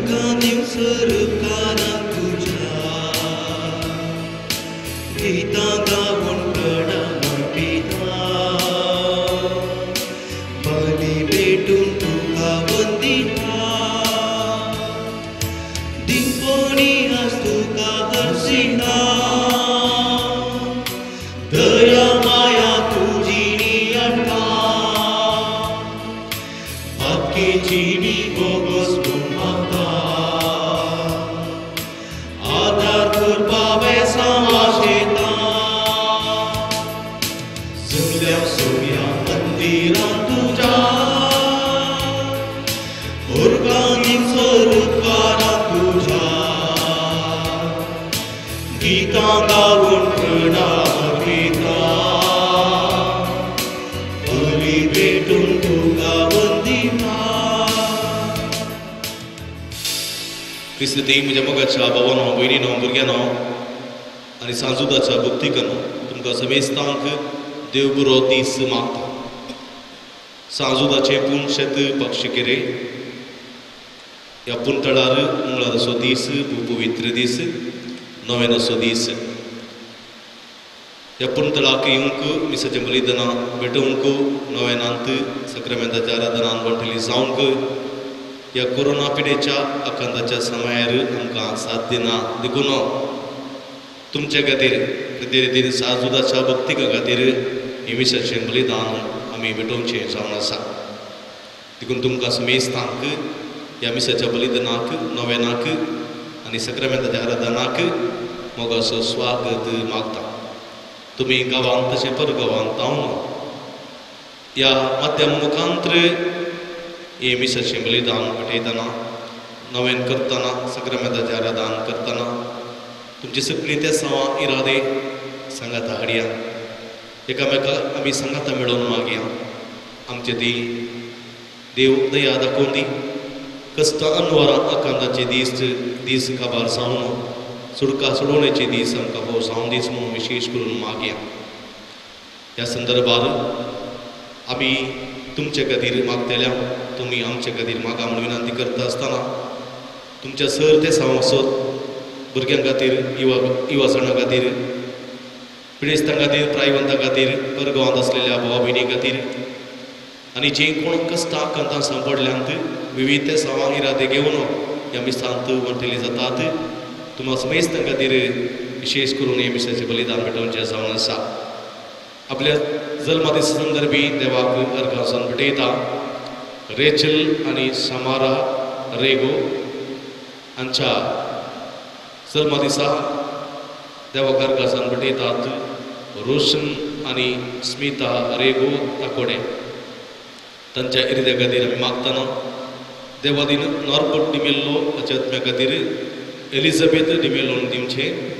अर्गां सरकारां तुज्या गितां गावन प्रणाम पिता बली भेटून तुका वंदिता दिपणी आज तुका हर्षिता दया माया तुजी नियटा बाकीची बोगस म्हाका आदार करपा बेसांव आशेता सगल्या सोम्या मंदिरां तुज्या उर्गांनी सरकारां तुज्या गितां गावन प्रणाम घेता बली भेटून तुका वंदिता. क्रिस्ती म्हज्या मोगाच्या भावानो भयणीनो भुरग्यांनो आनी सांजुदाच्या भक्तिकानो तुमकां समेस्तांक देव बरो दीस मागता. सांजुदाचें पूण शेत पक्षकेरे ह्या पुणतळार मंगळाराचो दीस पवित्र दीस नोवेनाचो दीस. ह्या पुणतळाक येवंक मिसाचें बलिदानां भेटोवंक नोवेनांत सक्रामेंताच्या आराधनान वांटेली जावंक ह्या कोरोना पिडेच्या आकांताच्या समयार आमकां साथ दिना. देखून तुमचे खातीर प्रत्येक साजुदाच्या भक्तिका खातीर हें मिसाचें बलिदान आमी भेटोवचें जावन आसा. देखून तुमकां समेस्तांक ह्या मिसाच्या बलिदानाक नोवेनाक आनी सक्रामेंताच्या आराधनाक मोगाचो स्वागत मागता. तुमी गांवांत तशें परगांवांत जावन ह्या माध्यम मुखांत्र हे मिसाचें बलिदान भेटयतना नोवेन करतना सक्रामेंताचें आराधन करतना तुमची सगळीं तेसांवां इरादे सांगाता हाडया एकामेका आमी सांगाता मेळोवन मागया. आमचे ती देव दया दाखोवन दी कश्ट अनवरां आकांताचे दीस दीस काबार जावन सुडका सोडोवण्याचे दीस आमकां हो जावन दीस म्हणून विशेश करून मागया. ह्या संदर्भार आमी तुमचे खातीर मागतल्या तुमी आमचे खातीर मागा म्हणून विनंती करता आसतना तुमच्या सर ते साव वचत भुरग्यां खातीर युवासणां खातीर पिडेस्तां खातीर प्रायवंतां खातीर परगांवांत आसलेल्या भावा भयणी खातीर आनी जे कोण कश्टां आकांतां सांपडल्यांत विविध ते सावां इरादे घेवन ह्या मिसांत वांटेली जातात तुमकां समेस्तां खातीर विशेश करून हे मिसाचें बलिदान भेटोवचें जावन आसा. आपल्या जल्मदिसा संदर्भी देवाक अर्घासन भेटयता रेचल आनी समारा रेगो हांच्या जल्मदिसा देवाक अर्घासन भेटयतात रोशन आनी स्मिता रेगो ताकोडे तांच्या इर्द्या खातीर आमी मागतना देवादीन नॉर्बर्ट डिमेल्लो हाच्या आत्म्या खातीर एलिझाबेथ डिमेल्लोन दिवचें.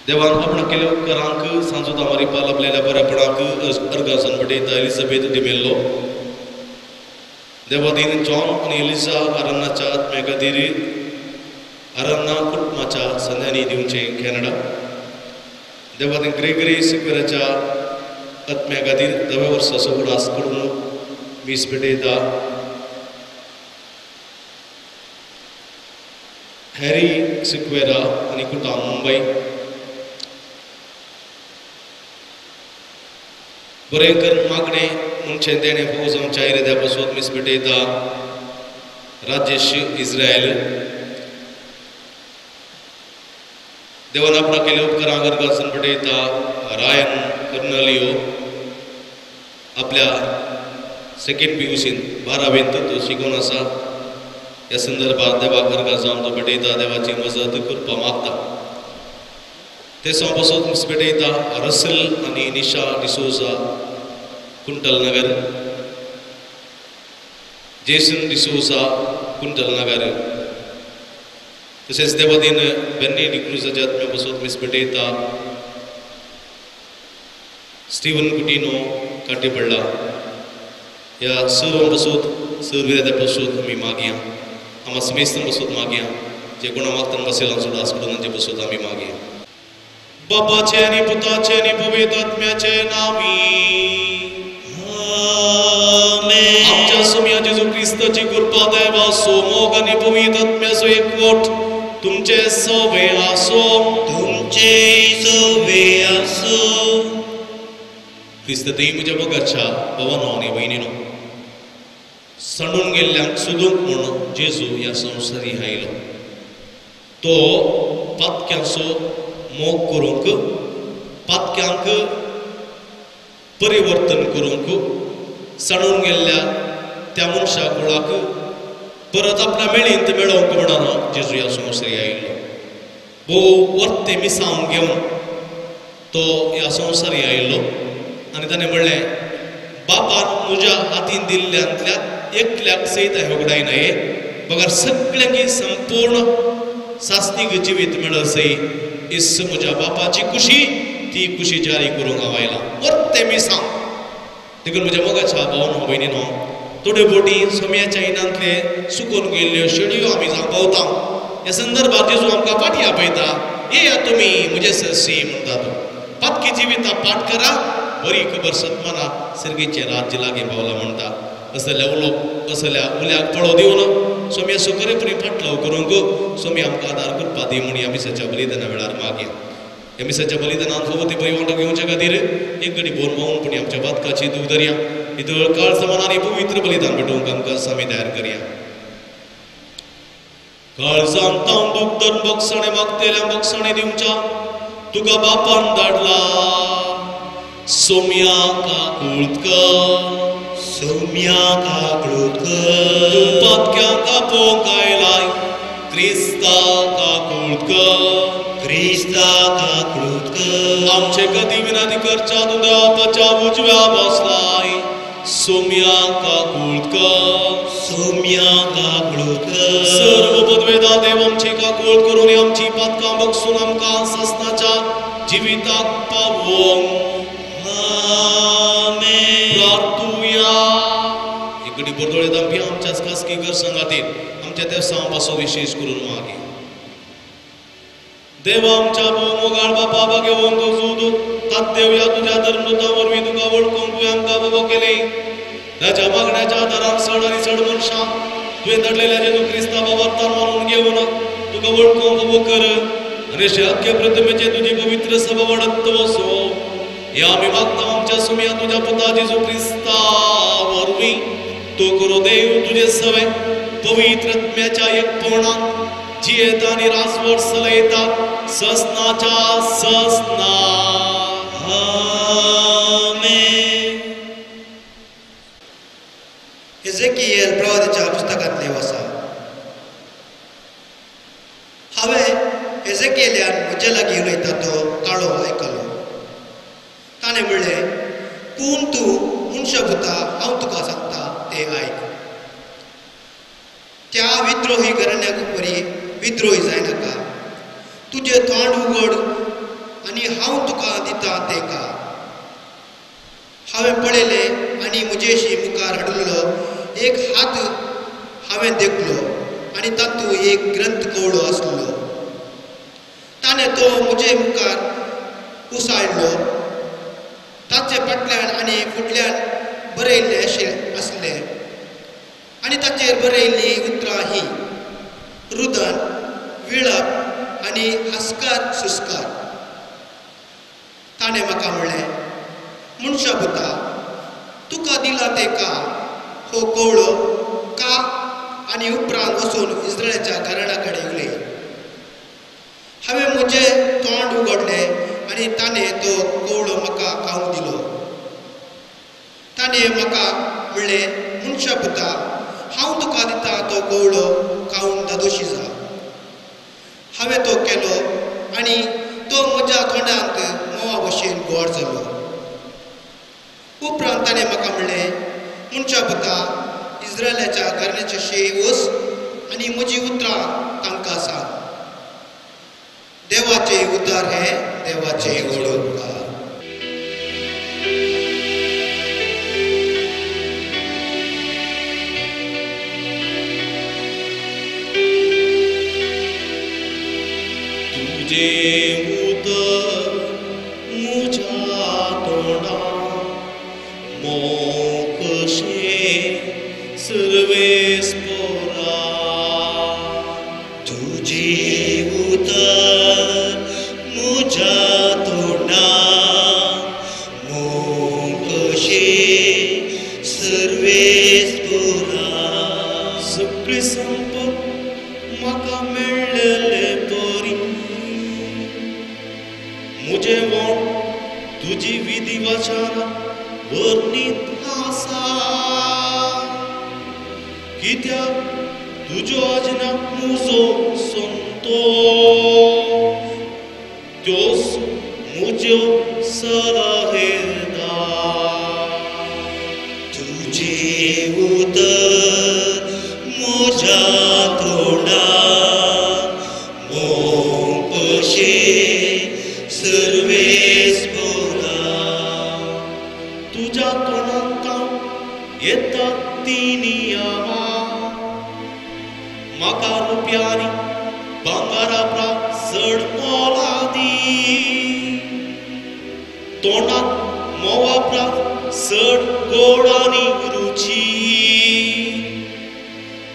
देवान आपणा केल्या उपकारांक सांजुदा मारिपा लाभलेल्या बऱ्यापणाक अर्घासन भेटयता एलिझाबेथ डिमेल्लो. देवादीन जॉन आनी एलिझा अरन्नाच्या आत्म्या खातीर अरन्ना कुटुंबाच्या संध्यांनी दिवचें कॅनडा. देवादीन ग्रेगरी सिक्वेराच्या आत्म्या खातीर 10व्या वर्साचो उडास करून मीस भेटयता हॅरी सिक्वेरा आनी कुटाम मुंबय. बरें कर मागणें म्हणचें देणें फौज आमच्या इराद्या पासून मीस भेटयता राजेश इस्रायल. देवान आपणा केले उपकारां अर्घासन भेटयता रायन कर्नलियो आपल्या सेकेंड पी यू सीन 12वेंत तो शिकोवन आसा. ह्या संदर्भात देवाक अर्घां जावन तो भेटयता देवाची मजत करपा मागता. ते पासून मीस भेटयता रसल आनी निशा डिसोजा कुंटल नगर जेसन डिसोजा कुंटल नगर. तशेंच देवादीन बेन्नी डिक्रुजाच्या आत्म्या पासून मीस भेटयता स्टीवन कुटिनो काटेपडला. ह्या सर्वां पासून सर विराद्या पासून आमी मागया आमा समेस्तां पासून मागया जे कोणा मागतना बसयला सुद्दां करून तांचे पासून आमी मागया. बापाचे आनी पुताचे आनी पवित्र आत्म्याचे नांवी आमेन. आमेन. आमच्या सोम्या जेजू क्रिस्ताची कृपा देवाचो मोग आनी पवित्र आत्म्याचो एकवट तुमचे सवे आसो. तुमचे सवे आसो. क्रिस्त देव म्हज्या मोगाच्या भावानो आनी भयणीनो, सांडून गेल्ल्यांक सोदूंक म्हूण जेजू ह्या संवसारी आयलो. तो पातक्यांचो मोग करूंक, पातक्यांक परिवर्तन करूंक, सांडून गेल्ल्या त्या मनशा कुळाक परत आपल्या मेळींत मेळोवंक म्हणून जेजू ह्या संवसारी आयलो. भोव वर्ते मिसांव घेवन तो ह्या संवसारी आयलो आनी ताणें म्हणलें, बापान म्हज्या हातीन दिल्ल्यांतल्या एकल्याक सयत होगडायना हे बगर सगळ्यांक संपूर्ण सास्तीक जिवीत मेळसय. इस म्हज्या बापाची खुशी, ती खुशी जारी करूंक हांव आयलां. वर्ते मिसांव. देखून म्हज्या मोगाच्या भावानो भयणीनो, थोड्यो बोटी सोम्याच्या इनांतले सुकून गेल्ल्यो शेळयो आमी जावं पावता. ह्या संदर्भार जेजू आमकां फाटी आपयता, येया तुमी म्हजे सरशी म्हणटा. तो पातकी जिविता पाठ करा, बरी खबर सतमाना सर्गीचें राज्य लागीं पावलां म्हणटा. असल्या उलोवप असल्या उल्याक पळो दिवन सोम्याचो खरेपणी फाटलाव करूंक सोमी आमकां आदार करपा दी म्हूण ह्या मिसाच्या बलिदाना वेळार मागया. ह्या मिसाच्या बलिदानान फावो ती बरी वांटो घेवच्या खातीर एक घडी भोर मौनपणी आमच्या बातकाची दूख धरया. इतळ काळ समान आनी पवित्र बलिदान भेटोवंक आमकां सामी तयार करया. काळजान तावन दूख धरून बक्षाणे मागतेल्या बक्षाणे दिवच्या तुका बापान धाडला. सोम्या काकूळत कर, सोम्या काकूळत कर, तूं पातक्यांक आपोवंक आयलाय. क्रिस्ता काकूळत कर, क्रिस्ता काकूळत कर. आमचे गती विनंती करच्या तूं देवाच्या उजव्या बसलाय. सोम्या काकूळत कर, सोम्या काकूळत कर. सर्व पदवेदा देव आमची काकूळत करून आमची पातकां बक्षून आमकां सासणाच्या जिविताक पावोवंक. आमेन. प्रार्थुया. इकडे बरदोळे दामपी आमच्या खासगी गरजां खातीर आमच्या देवसांव पासो विशेश करून मागे. देवा आमच्या भोव मोगाळ बापा भाग्यवंत जोद तात्देव ह्या तुज्या धर्मदूता वरवीं तुका वळखूंक तुवें आमकां बाबा केलें. ताच्या मागण्याच्या आदारान चड आनी चड मनशां तुवें धाडलेल्या जेजू क्रिस्ता बाबा मानून घेवन तुका वळखूंक उबो कर आनी अशे अख्खे प्रतिमेचे तुजी पवित्र सभा वाडत वचो. ह्या आमी मागता आमच्या सुम्या तुज्या पुता जेजू क्रिस्ता वरवीं. तो करो देव तुजे सवे पवित्र आत्म्याच्या एकपणान जियेता आनी राजवट चलयता ससनाच्या ससना. आमेन. एझेकिएल प्रवादाच्या पुस्तकांतले आसा. हांवें एझेकिएल्यान म्हजे लागीं उलयता तो ताळो आयकलो. ताणें म्हणलें, पूण तूं मनशापुता, हांव तुका सांगता तें आयक. त्या विद्रोही घराण्याक वरी विद्रोही जायनाका. तुजें तोंड उगड आनी हांव तुका दिता तें का. हांवें पळयलें आनी म्हजेशी मुखार हाडलेलो एक हात हांवें देखलो आनी तातूंत एक ग्रंथ कवळो आसलो. ताणें तो म्हजे मुखार उसाळलो. ताचे फाटल्यान आनी फुडल्यान बरयल्लें अशें आसलें आनी ताचेर बरयल्लीं उतरां हीं: रुदन, विळप आनी हास्कार सुस्कार. ताणें म्हाका म्हणलें, मनशा पुता, तुका दिला तें का, हो कवळो का आनी उपरांत वचून इस्रायलाच्या घराण्या कडेन उलय. हांवें म्हजें तोंड उगडलें आनी ताणें तो कवळो म्हाका खावंक दिलो. ताणें म्हाका म्हणलें, मनशा पुता, हांव तुका दिता तो कवळो खावन धादोशी जा. हांवें तो केलो आनी तो म्हज्या तोंडांत म्होंवा भशेन गोड जालो. उपरांत ताणें म्हाका म्हणलें, मनशा पुता, इस्रायलाच्या घराण्याचे शे वच आनी म्हजी उतरां तांकां सांग. देवाचे उतर हे देवाचे ओळख. तुझे उतर मुझ्या तोंडा मोकशे सर्वेस पोरा. तुझे उतर मुझा तोंडा मोकशे सर्वेस पोरा. सगळी संपत म्हाका मेळ्ळेले परी मुझे वोट तुजी विधी वाचारा वर्णीत आसा. कित्याक तुज्यो आजना मुजो संतोष त्योच मुज्यो सलहेदार. तुझे उतर मुझा तोंडा मोकशे सर्वेस पोरा. तुज्या तोंडांत येता ती नियमा म्हाका रुपयांनी भांगरा प्रा चड मोलादी. तोंडांत म्होंवा प्रा चड गोड आनी रुची.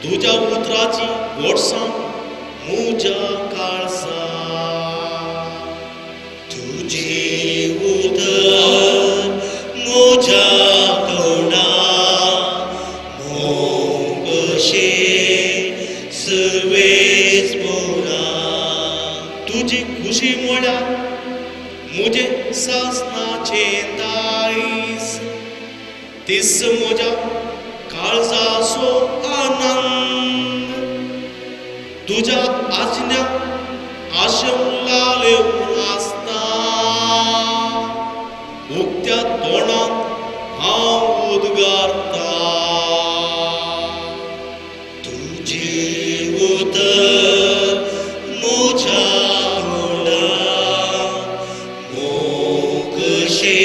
तुज्या उतराची गोडसाण मुज्या काळजा. तुझे उतर मुझा तोंडा मोकशे सर्वेस पोरा. तुजी खुशी म्हळ्यार मुजे सासनाचें दायज तीस म्हज्या काळजाचो आनंद. तुज्या आज्ञा आशेवन आसता उक्त्या तोंडांत हांव उद्गारता. तुझे उतर मुझा तोंडा मोकशे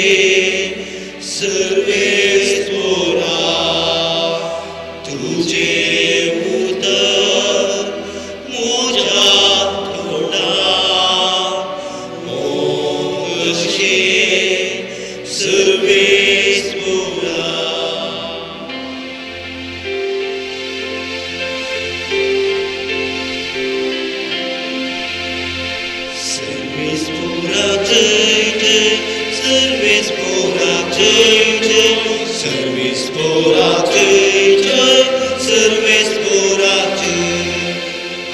सर्वेस पोरा. तुझे उतर मुझा तोंडा मोकशे सर्वेस पोरा. सर्वेस पोरा जय जय सर्वेस पोरा जय जय सर्वेस पोरा जय जय सर्वेस पोरा जय.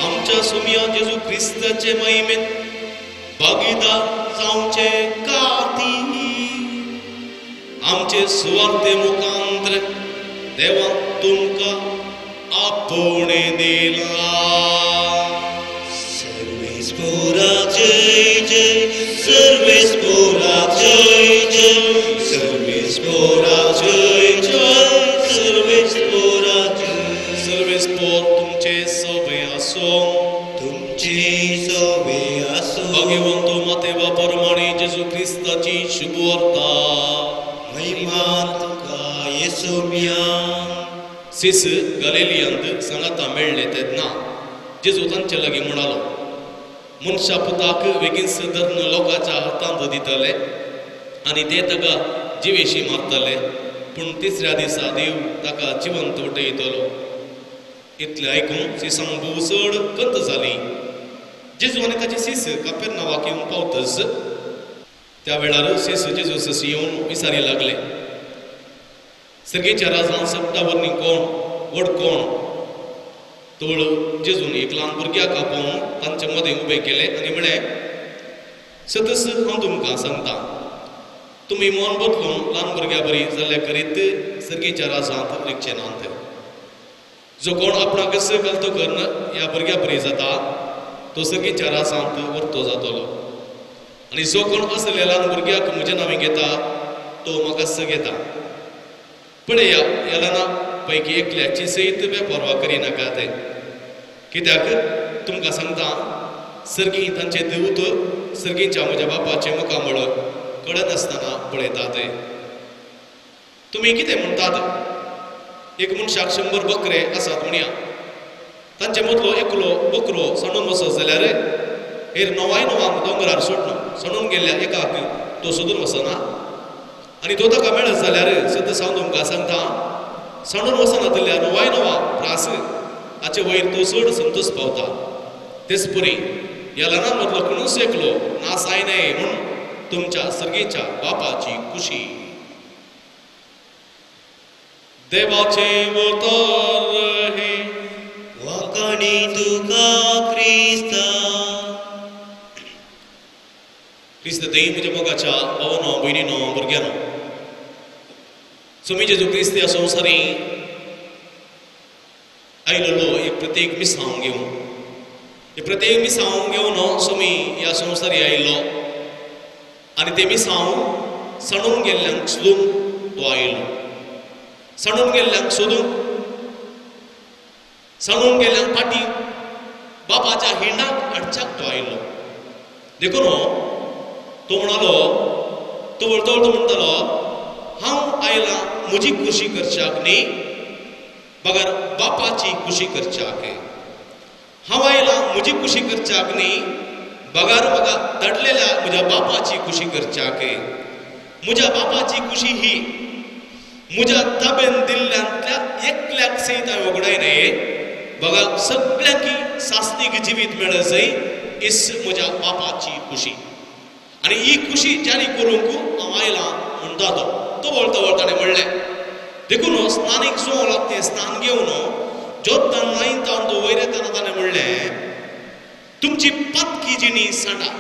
आमच्या सुमिया जेजू क्रिस्ताचे महिमेत भागीदार जावचे खातीर आमचे सुवार्ते मुखांत्र देवान तुमकां आपोवणें दिलां. सर्वेस पोरा जय जय सर्वेस पोरा जय जय सर्वेस पोरा जय जय सर्वेस पोरा जय. सर्वेस पोर तुमचे सवे आसूं. तुमचे सवे आसूं. भाग्यवंत माते बापर माणे जेजू क्रिस्ताची शुभवार्ता. महिमा तुका येसुम्या. सीस गलेलियांत सांगाता मेळ्ळे तेन्ना जेजू तांचे लागीं म्हणालो, मनशा पुताक बेगीनच धरून लोकांच्या हातांत दितले आनी ते ताका जिवेशी मारतले, पूण तिसऱ्या दिसा देव ताका जिवंत उठयतलो. इतलें आयकून सिसांक भोव चड कंत जाली. जेजू आनी ताचे सीस कापेर्नावाक येवन पावतच त्या वेळार सीस जेजू सशी येवन विचारी लागले, सर्गेच्या राजान सप्ता वरनी कोण व्हड कोण? तोळ जेजून एक ल्हान भुरग्याक आपोवन तांचे मदें उबें केलें आनी म्हळें, सदस हांव तुमकां सांगता, तुमी मन बदलून ल्हान भुरग्या बरी जाल्ल्या करीत सर्गेच्या राजांत रिगचे नात. जो कोण आपणाकच घालतो करून ह्या भुरग्या बरी जाता तो सर्गेच्या राजांत व्हरतो जातलो. आनी जो कोण असल्या ल्हान भुरग्याक म्हज्या नांवी घेता तो म्हाकाच घेता. पळया ह्या ल्हाना पैकी एकल्याची सयत बेपर्वा करिनाकात. कित्याक तुमकां सांगता, सर्गी तांचे देवूत सर्गीच्या म्हज्या बापाचें मुखामळ कळनासतना पळयतात. तुमी कितें म्हणटात? एक मनशाक 100 बकरे आसात म्हणया, तांचे मदलो एकलो बकरो सणून वचत जाल्यार हेर 99 दोंगरार सोडून सणून गेल्ल्या एकाक तो सोदून वचना, आनी तो ताका मेळत जाल्यार सद्दां हांव तुमकां सांगता, सणून वचनातिल्ल्या नवाय नवा प्रास हाचे वयर तो चड संतोष पावता. तेच परी ह्या ल्हानां मदलो कोणूच एकलो ना जायनाय म्हूण तुमच्या सर्गेच्या बापाची खुशी. देवाचे उतर हे वाखाणी तुका क्रिस्ता. क्रिस्त देई म्हज्या मोगाच्या भावानो भयणीनो भुरग्यानो, स्वामी जेजू क्रिस्त ह्या संवसारी आयलेलो एक प्रत्येक मिसांव घेवन, हे प्रत्येक मिसांव घेवन स्वामी ह्या संवसारी आयलो आनी ते मिसांव सणून गेल्ल्यांक सोदूंक तो आयलो. सणून गेल्ल्यांक सोदूंक, सणून गेल्ल्यांक फाटी बापाच्या हिंडाक हाडच्याक तो आयलो. देखून तो म्हणालो, तो वळतो वळतो म्हणटालो, हांव आयला म्हजी खुशी करच्याक न्ही बगर बापाची खुशी करच्याक. हांव आयला म्हजी खुशी करच्याक न्ही बगर म्हाका दडलेल्या म्हज्या बापाची खुशी करच्याक. म्हज्या बापाची खुशी ही म्हज्या ताबेन दिल्ल्यांतल्या एकल्याक सयत हांवें वगडाय न्हय बगर सगळ्यांकी सासणीक जिवीत मेळत जाय इस म्हज्या बापाची खुशी. आनी ही खुशी जारी करूंक हांव आयलां म्हणटा तो. तो वळतो वळतो ताणें म्हणलें. देखून स्नानीक जोंव लागतें स्नान घेवन जोतान न्हायतान तो वयर येताना ताणें म्हणलें, तुमची पातकी जिणी सांडा,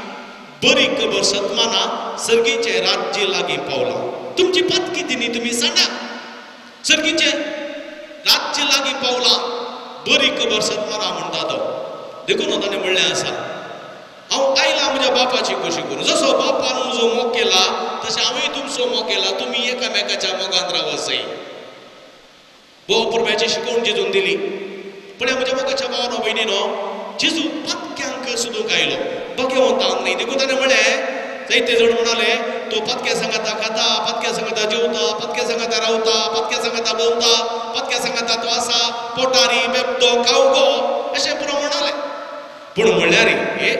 बरी खबर सतमाना सर्गीचें राज्य लागीं पावलां. तुमची पातकी जिणी तुमी सांडा, सर्गीचें राज्य लागीं पावलां, बरी खबर सतमाना म्हणटा तो. देखून ताणें म्हणलें आसा, हांव आयला म्हज्या बापाची खुशी करूं. जसो बापान म्हजो मोग केला तशें हांवें तुमचो मोग केला, तुमी एकामेकाच्या मोगान रावत जाय. भोव पुरब्याची शिकवण जेजून दिली. पण म्हज्या मोगाच्या भावानो भयणीनो, जेजू पातक्यांक सोदूंक आयलो, बगेवंतांक न्ही. देखून ताणें म्हणलें, जायते जण म्हणाले तो पातक्या सांगाता खाता, पातक्या सांगाता जेवता, पातक्या सांगाता रावता, पातक्या सांगाता भोंवता, पातक्या सांगाता तो आसा पोटारी बेबदो खावगो अशें पुरो म्हणाले. पूण म्हणल्यार हे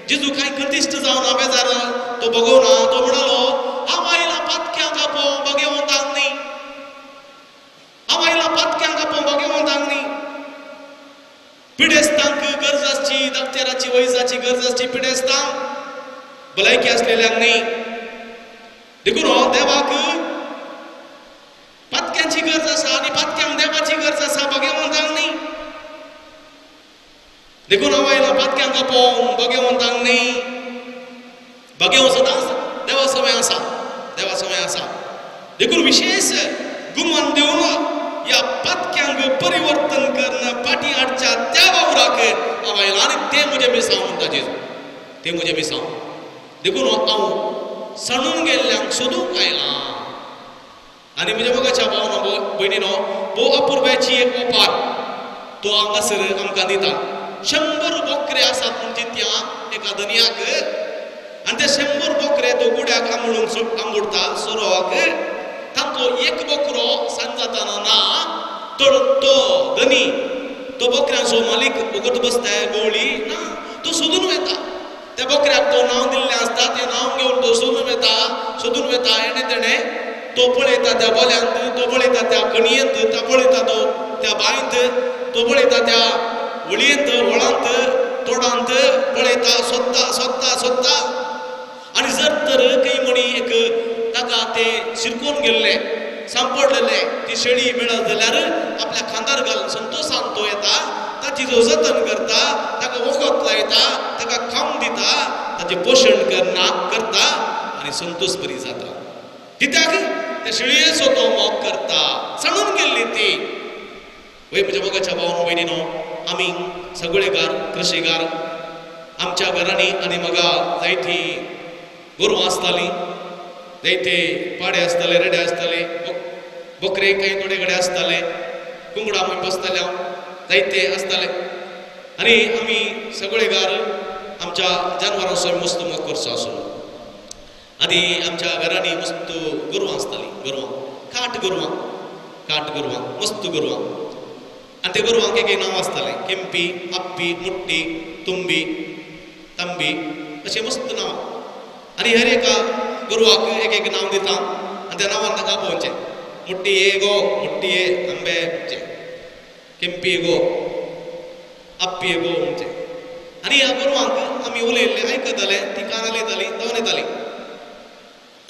जेजू कांय कतिश्ट जावना, बेजार तो बगोवना. तो म्हणालो, हांव आयला पातक्यांक आपोवंक, बगेवंतांक न्ही. हांव आयला पातक्यांक आपोवंक, बगेवंतांक न्ही. पिडेस्तांक गरज आसची, डॉक्टराची वैजाची गरज आसची पिडेस्तांक, भलायकी आसलेल्यांक न्ही. देखून देवाक पातक्यांची गरज आसा आनी पातक्यांक देवाची गरज आसा, बगेवंतांक न्ही. देखून हांव आयला पातक्यांक आपोवंक, बगेवंतांक न्ही. बगेवंत सदांच देवा समय आसा, देवा समय आसा. देखून विशेष गुमान दिवन ह्या पातक्यांक परिवर्तन करून फाटीं हाडच्या त्या वावराक हांव आयला आनी तें म्हजें मिसांव म्हणटा जेजू, तें म्हजें मिसांव. देखून हांव सणून गेल्ल्यांक सोदूंक आयलां. आनी म्हज्या मोगाच्या भावनो भयणीनो, भोव अपुरबायेची एक ओपार तो हांगासर आमकां दिता. 100 बोकरे आसात म्हणजे त्या एका धनयाक, आनी ते 100 बोकरे तो गुड्याक आंबडून आंबुडटा सोरोवाक. तांतलो एक बोकरो सांज जाताना ना तर तो धनी, तो बोकऱ्यांचो मालीक वगत बसता गवळी ना, तो सोदून वता. त्या बोकऱ्याक तो नांव दिल्लें आसता, तें नांव घेवन तो सोदून वता, सोदून वता. हेणें तेणें तो पळयता त्या बोल्यांत, तो पळयता त्या कणयेंत, तो पळयता तो त्या बांयत, तो पळयता त्या वळयेंत, वळांत, तोडांत पळयता, सोदता सोदता सोदता. आनी जर तर काही म्हणी एक ताका ते शिरकोन गेल्ले सांपडलेले ती शेळी मेळत जाल्यार आपल्या खांदार घालून संतोशान तो येता, ताची जो जतन करता, ताका वखद लायता, ताका खावंक दिता, ताचें पोशण करना करता आनी संतोष बरी जाता. कित्याक त्या शेळयेचो तो मोग करता, सांडून गेल्ली ती. वय म्हज्या मोगाच्या भावानो भयणीनो, आमी सगळेगार कृशीगार आमच्या घरांनी आनी म्हाका जायती गोरवां आसतालीं, जायते पाडे आसताले, रेडे आसताले, बोकरे कांय थोडे कडेन आसताले, कुंगडां आमी बसताले, हांव जायते आसताले. आनी आमी सगळेगार आमच्या जानवरांचो मस्त मोग करचो आसलो. आनी आमच्या घरांनी मस्त गोरवां आसतालीं, गोरवां काट गोरवां, काट गोरवां, मस्त गोरवां. आनी ते गोरवांक एक एक नांव आसतालें, केम्पी, आप्पी, मुट्टी, तुंबी, तांबी, अशें मस्त नांव. आनी हर एका गोरवाक एक एक नांव दिता आनी त्या नांवान ताका आपोवचें. मुट्टियेगो मुट्टिये आंबे म्हणचे, केंपियेगो आप्पियेगो म्हणचे. आनी ह्या गोरवांक आमी उलयल्ले आयकताले, ती कानार येताली, धांवन येताली.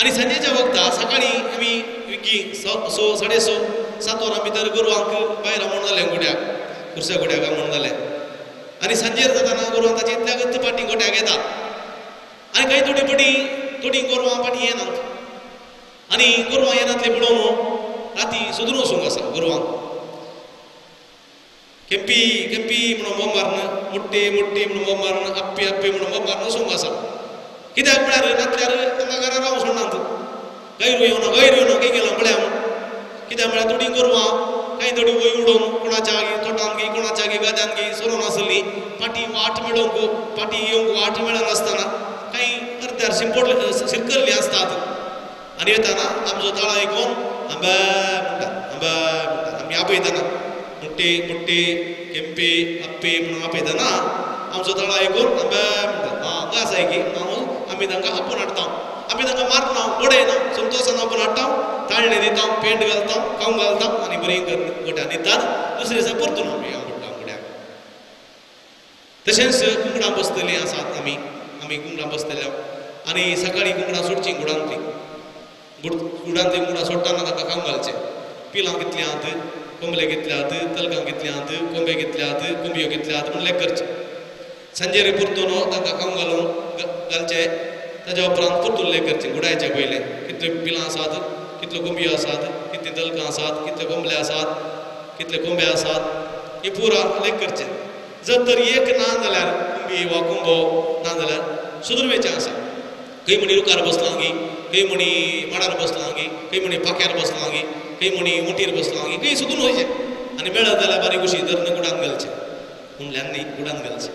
आनी सांजेच्या वखदां सकाळीं आमी विकी 6, 6:30, 7 वरां भितर गोरवांक भायर आमोण जालें गुड्याक, कुर्स्या गुड्याक आमोण जालें. आनी सांजेर जाताना गोरवां ताची इतल्याकच फाटीं गोट्याक येता. आनी कांय थोडी पटी थोडीं गोरवां फाटीं येनात. आनी गोरवां येनातलीं पळोवन राती सोदून वचूंक आसा गोरवांक. केंपी केंपी म्हणून बोम मारून, मुट्टी मुट्टी म्हणून बोम मारून, आप्पी आप्पी म्हणून बोम मारून वचूंक आसा. कित्याक म्हळ्यार नातल्यार तांकां घरा रावूंक सोडनात. गैरू येवना गैरू येवना खंय गेला पळया म्हूण. कित्याक म्हळ्यार थोडीं गोरवां कांय थोडी वय उडोवन कोणाच्या तोटान गी कोणाच्या गी गाद्यान गी सरोन आसली, फाटीं वाट मेळोवंक फाटीं येवंक वाट मेळनासतना कांय अर्द्यार शिंपोडले शिरकल्लीं आसतात. आनी येताना आमचो ताळो आयकून आंबे म्हणटात, आंबे म्हणटात. आमी आपयतना मुट्टी मुट्टी केंपी आप्पी म्हणून आपयतना आमचो ताळो आयकून आंबे म्हणटात. आं हांगा आसाय की म्हणून आमी तांकां आपोवन हाडटा, आमी तांकां मारना बडयना, संतोशान आपोवन हाडटा, ताळणे दिता, पेंट घालता, खावंक घालता आनी बरीं गोट्यान दितात. दुसरे दिसा परतून आमी हाडटा गोट्याक. तशेंच कुंकडां बसतलीं आसात आमी, आमी कुंकडां बसतले आनी सकाळीं कुंकडां सोडचीं गुडांतलीं, गुडांतलीं कुंकडां सोडटना तांकां खावंक घालचें. पिलां कितलीं आहात, कोंबले कितले आहात, तलकां कितलीं आहात, कोंबे कितले आहात, कोंबयो कितले आहात म्हूण लेख करचें. सांजेर परतून तांकां खावंक घालून घालचें. ताज्या उपरांत परतून लेख करचें गुडायचें पयलें कितल्यो पिलां आसात, कितल्यो कोंबयो आसात, कितलीं तलकां आसात, कितले कोंबले आसात, कितले कोंबे आसात, हें पुरा लेख करचें. जर तर एक ना जाल्यार कोंबी वा कोंबो ना जाल्यार सोदून वयचें आसा. खंय म्हणी रुखार बसलां गी, खंय म्हणी माडार बसलां गी, खंय म्हणी पाक्यार बसलां गी, खंय म्हणी मुटीर बसलां गी, खंय सोदून वयचें. आनी मेळत जाल्यार बारीक उशी धरून गुडान घालचें, हुमल्यान न्ही गुडान घालचें.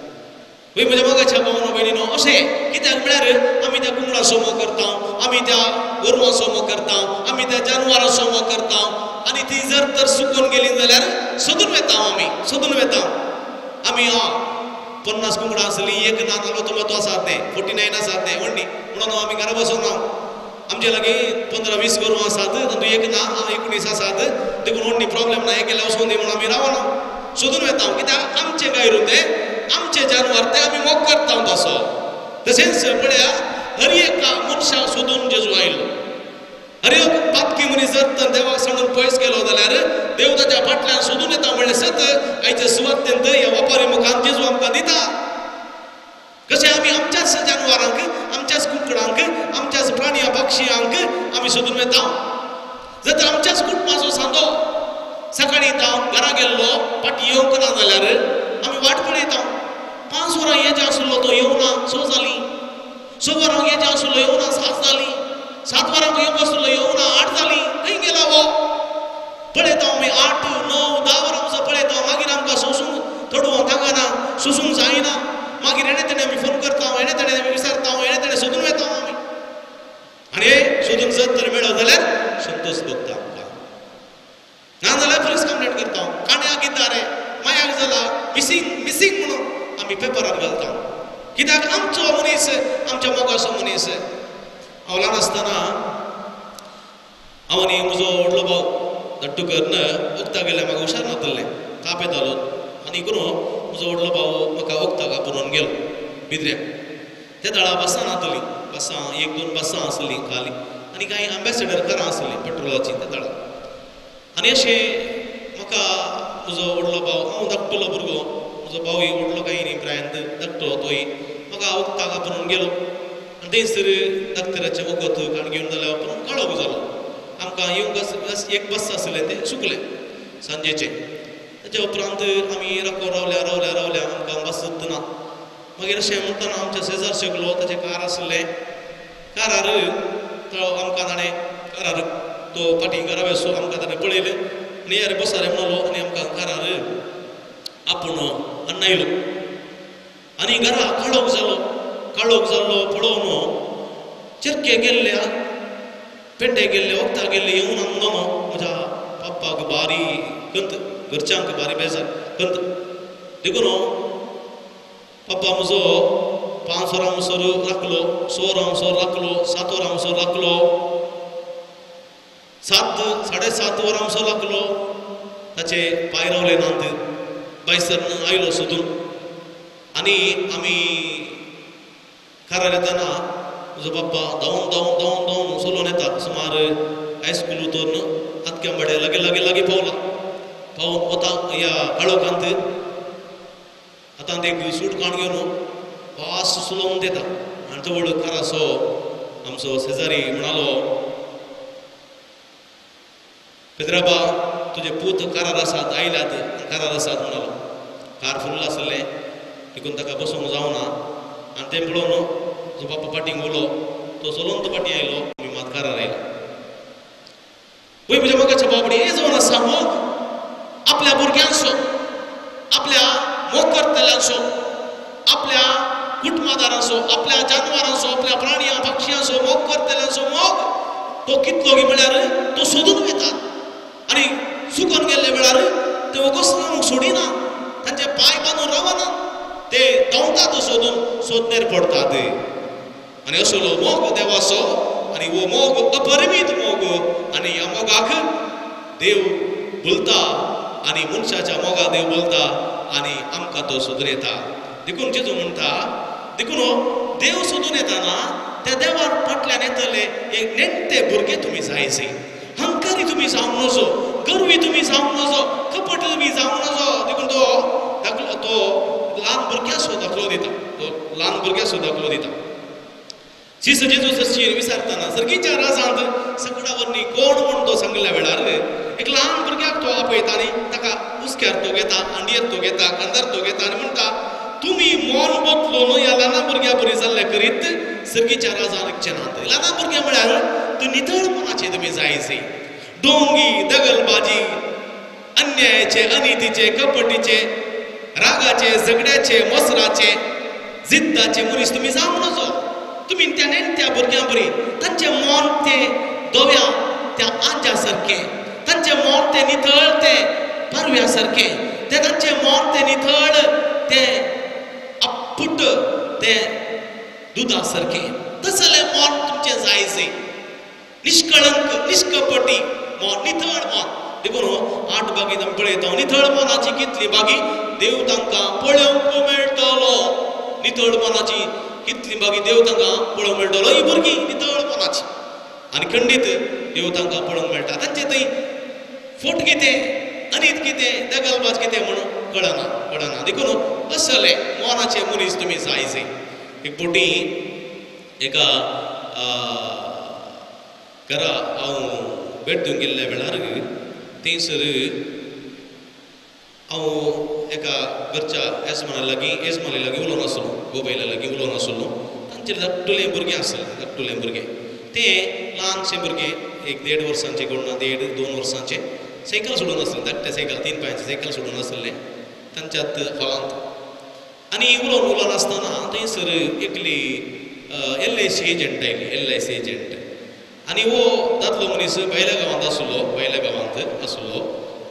वय म्हज्या मोगाच्या भावनो भयणीनो, अशें कित्याक म्हळ्यार आमी त्या कुंबडाचो मोग करता, आमी त्या गोरवांचो मोग करता, आमी त्या जानवरांचो मोग करता. आनी ती जर तर सुकून गेली जाल्यार सोदून वता आमी, सोदून वता आमी. 50 कुंकडां आसली, एक ना जालो तो आसात तें 49 आसात तें व्हडली म्हणून आमी घरा बसून ना. आमचे लागीं 15-20 गोरवां आसात, तातूंत एक ना 19 आसात, देखून व्हडली प्रॉब्लेम ना, एक गेल्यार वचून दी म्हणून आमी रावना, सोदून वता. कित्याक आमचे गायरू ते, आमचे जानवर ते आमी मोग करता तसो. तशेंच पळया हर एका मनशाक सोदून जेजू आयलो. हर एक पातकी मनीस जर तर देवाक सांडून पयस गेलो जाल्यार देव ताच्या फाटल्यान सोदून येता म्हणलें सत आयचे सुवातेंत ह्या वापारी मुखान जेजू आमकां दिता. कशें आमी आमच्याच जानवरांक, आमच्याच कुकडांक, आमच्याच प्राणया पक्षयांक आमी सोदून वता. जर तर आमच्याच कुटुंबाचो सांदो सकाळीं धांवन घरा गेल्लो फाटीं येवंक ना जाल्यार आमी वाट पळयता. 5 वरां येचे आसलो तो येवना, 6 जालीं. 6 वरांक येचे आसलो येवना, 7 जालीं. 7 वरांक येवंक आसलो येवना, 8 जालीं. खंय गेला हो? पळयता आमी 8, 9, 10 वरां पळयता. मागीर आमकां सोसूंक थोडो तांकना, सोसूंक जायना. मागीर हेणे तेणे आमी फोन करता, हेणे तेणे आमी विचारता, हेणे तेणे सोदून वता आमी. आनी सोदून जर तर मेळो जाल्यार संतोश भोगता आमकां, ना जाल्यार पुलीस कंप्लेंट करता. काणयाक कितें रे, मायाक जाला, मिसींग मिसींग म्हणून आमी पेपरार घालता. कित्याक आमचो मनीस, आमच्या मोगाचो मनीस. हांव ल्हान आसतना हांव आनी म्हजो व्हडलो भाव धाडटू करून वखदां गेल्यार म्हाका हुशार नातलें, ताप येतालो. आनी करून म्हजो व्हडलो भाव म्हाका वखदाक आपोवन गेलो बिद्र्याक. त्या दळा बसां नातलीं, बसां 1-2 बसां आसलीं खाली, आनी कांय एम्बेसिडर कारां आसलीं पेट्रोलाचीं त्या दळा. आनी अशें म्हाका म्हजो व्हडलो भाव, हांव धाकटुलो भुरगो, म्हजो भावूय व्हडलो कांय न्ही प्रायंत धाकटुलो तोय म्हाका वखदाक आपोवन गेलो. आनी थंयसर डाक्टराचें वखद काण घेवन जाल्यार उपरांत काळोख जालो. आमकां येवंक एक बस आसलें तें सुकलें सांजेचें. ताच्या उपरांत आमी राको रावल्या रावल्या रावल्या, आमकां बसत ना. मागीर अशें म्हणटना आमच्या शेजार शकलो, ताचें कार आसलें. कारार तो आमकां ताणें कारार तो फाटीं घरा वेसो आमकां ताणें पळयलें आनी यार बसारे म्हणलो आनी आमकां कारार आपूण आयलो. आनी घरा काळोख जालो. काळोख जाल्लो पळोवन चरके गेल्ल्या, पेड्डे गेल्ले, वखदां गेल्ले येवन आमदोनो म्हज्या पप्पाक बारी कंत, घरच्यांक बारी बेजार कंत. देखून पप्पा म्हजो 5 वरां म्हणसर राखलो, 6 वरां म्हणसर राखलो, 7 वरां म्हणसर राखलो. 7 साडे 7 वरां आमचो लागलो ताचे पांय रावले नात बायसर आयलो सोदून आनी आमी कारार येतना म्हजो बाप्पा धांवन धांवन धांवन धांवन चलोवन येता सुमार हायस्कूल उतरून आतक्यांबाड्या लागीं लागीं लागीं पावला पावून वता ह्या काळोखांत आतां एक सूट काण घेवन फास्ट चलोवन येता आनी जवळ काराचो आमचो शेजारी म्हणालो पेद्राबा तुजे पूत कारार आसात आयल्यात कारार आसात म्हणालो. कार फुल्ल आसलें देखून ताका बसूंक जावना आनी तें पळोवन जो बाप्पा फाटीं उलो तो चलोवन तो फाटीं आयलो आमी मात कारार आयलो. वय म्हज्या मोगाच्या बाबडी हें जावन आसा मोग आपल्या भुरग्यांचो आपल्या मोग करतल्यांचो आपल्या कुटुंबादारांचो आपल्या जानवरांचो आपल्या प्राणयां पक्षयांचो मोग करतल्यांचो मोग तो कितलो म्हळ्यार तो सोदून वयतात आनी चुकोन गेल्ले वेळार ते वगोस सोडिना तांचे पांय बांदून रावना ते धांवतात सोदून सोदनेर पडटात. आनी असलो मोग देवाचो आनी हो मोग अपरिमीत मोग आनी ह्या मोगाक देव बोलता आनी मनशाच्या मोगा देव बोलता आनी आमकां तो सोदून येता. देखून जेजू म्हणटा देखून देव सोदून येताना त्या देवार फाटल्यान येतले एक नेणटे भुरगे तुमी जायचे हंकारी तुमी जावंक नजो गर्वी तुमी जावंक नजो कपट तुमी जावंक नजो. देखून तो दाखलो तो ल्हान भुरग्याचो दाखलो दिता तो ल्हान भुरग्याचो दाखलो दिता. जेजू जेजू विचारतना सर्गीच्या राजांत सगळ्या वरनी कोण म्हूण तो सांगल्या वेळार एक ल्हान भुरग्याक तो आपयता आनी ताका हुस्क्यार तो घेता हांडयेर तो घेता खांदार तो घेता आनी म्हणटा तुमी मोन बदलून ह्या ल्हान भुरग्या बरी जाल्ले करीत सर्गीच्या राजान विकचे नात. ल्हान भुरगे म्हळ्यार तूं नितळ मनाचे तुमी जायचे डोंगी दगलबाजी अन्यायाचे अनितीचे कपटीचे रागाचे झगड्याचे मसराचे जिद्दाचे मनीस तुमी जावंक नजो. तुमी त्या नेणट्या भुरग्यां बरी तांचें मन तें दोव्या त्या आंज्या सारकें तांचें मन तें नितळ तें पारव्या सारकें तें तांचें मन तें नितळ तें अप्पुट तें दुदा सारकें तसलें मन तुमचें जायचें निष्कळंक निष्कपटी मन नितळ मन. देखून 8 बागी आमी पळयता नितळ मनाची कितली बागी देव तांकां पळोवंक मेळटलो. नितळ मनाची कितली बागी देव तांकां पळोवंक मेळटलो. ही भुरगीं नितळ मनाची आनी खंडीत देव तांकां पळोवंक मेळटा. तांचे थंय फोट कितें अनीत कितें दगलबाज कितें म्हणून कळना कळना. देखून असले मनाचे मनीस तुमी जायचे. एक बोटी एका घरा हांव भेट दिवंक गेल्ल्या वेळार थंयसर हांव एका घरच्या येजमाना लागीं येजमानी लागीं उलोवन आसलो गोबयल्या लागीं उलोवन आसलो. तांचे धाकटुले भुरगें आसलें धाकटुले भुरगें तें ल्हानशें भुरगें 1-1.5 वर्सांचें कोण ना 1.5-2 वर्सांचें सायकल सोडून आसलें धाकटें सायकल 3 पांयांचें सायकल सोडून आसलें तांच्यात हॉलांत. आनी उलोवन उलोवन आसतना थंयसर एकली LIC agent आयली LIC agent आनी हो दादलो मनीस भायल्या गांवांत आसलो भायल्या गांवांत आसलो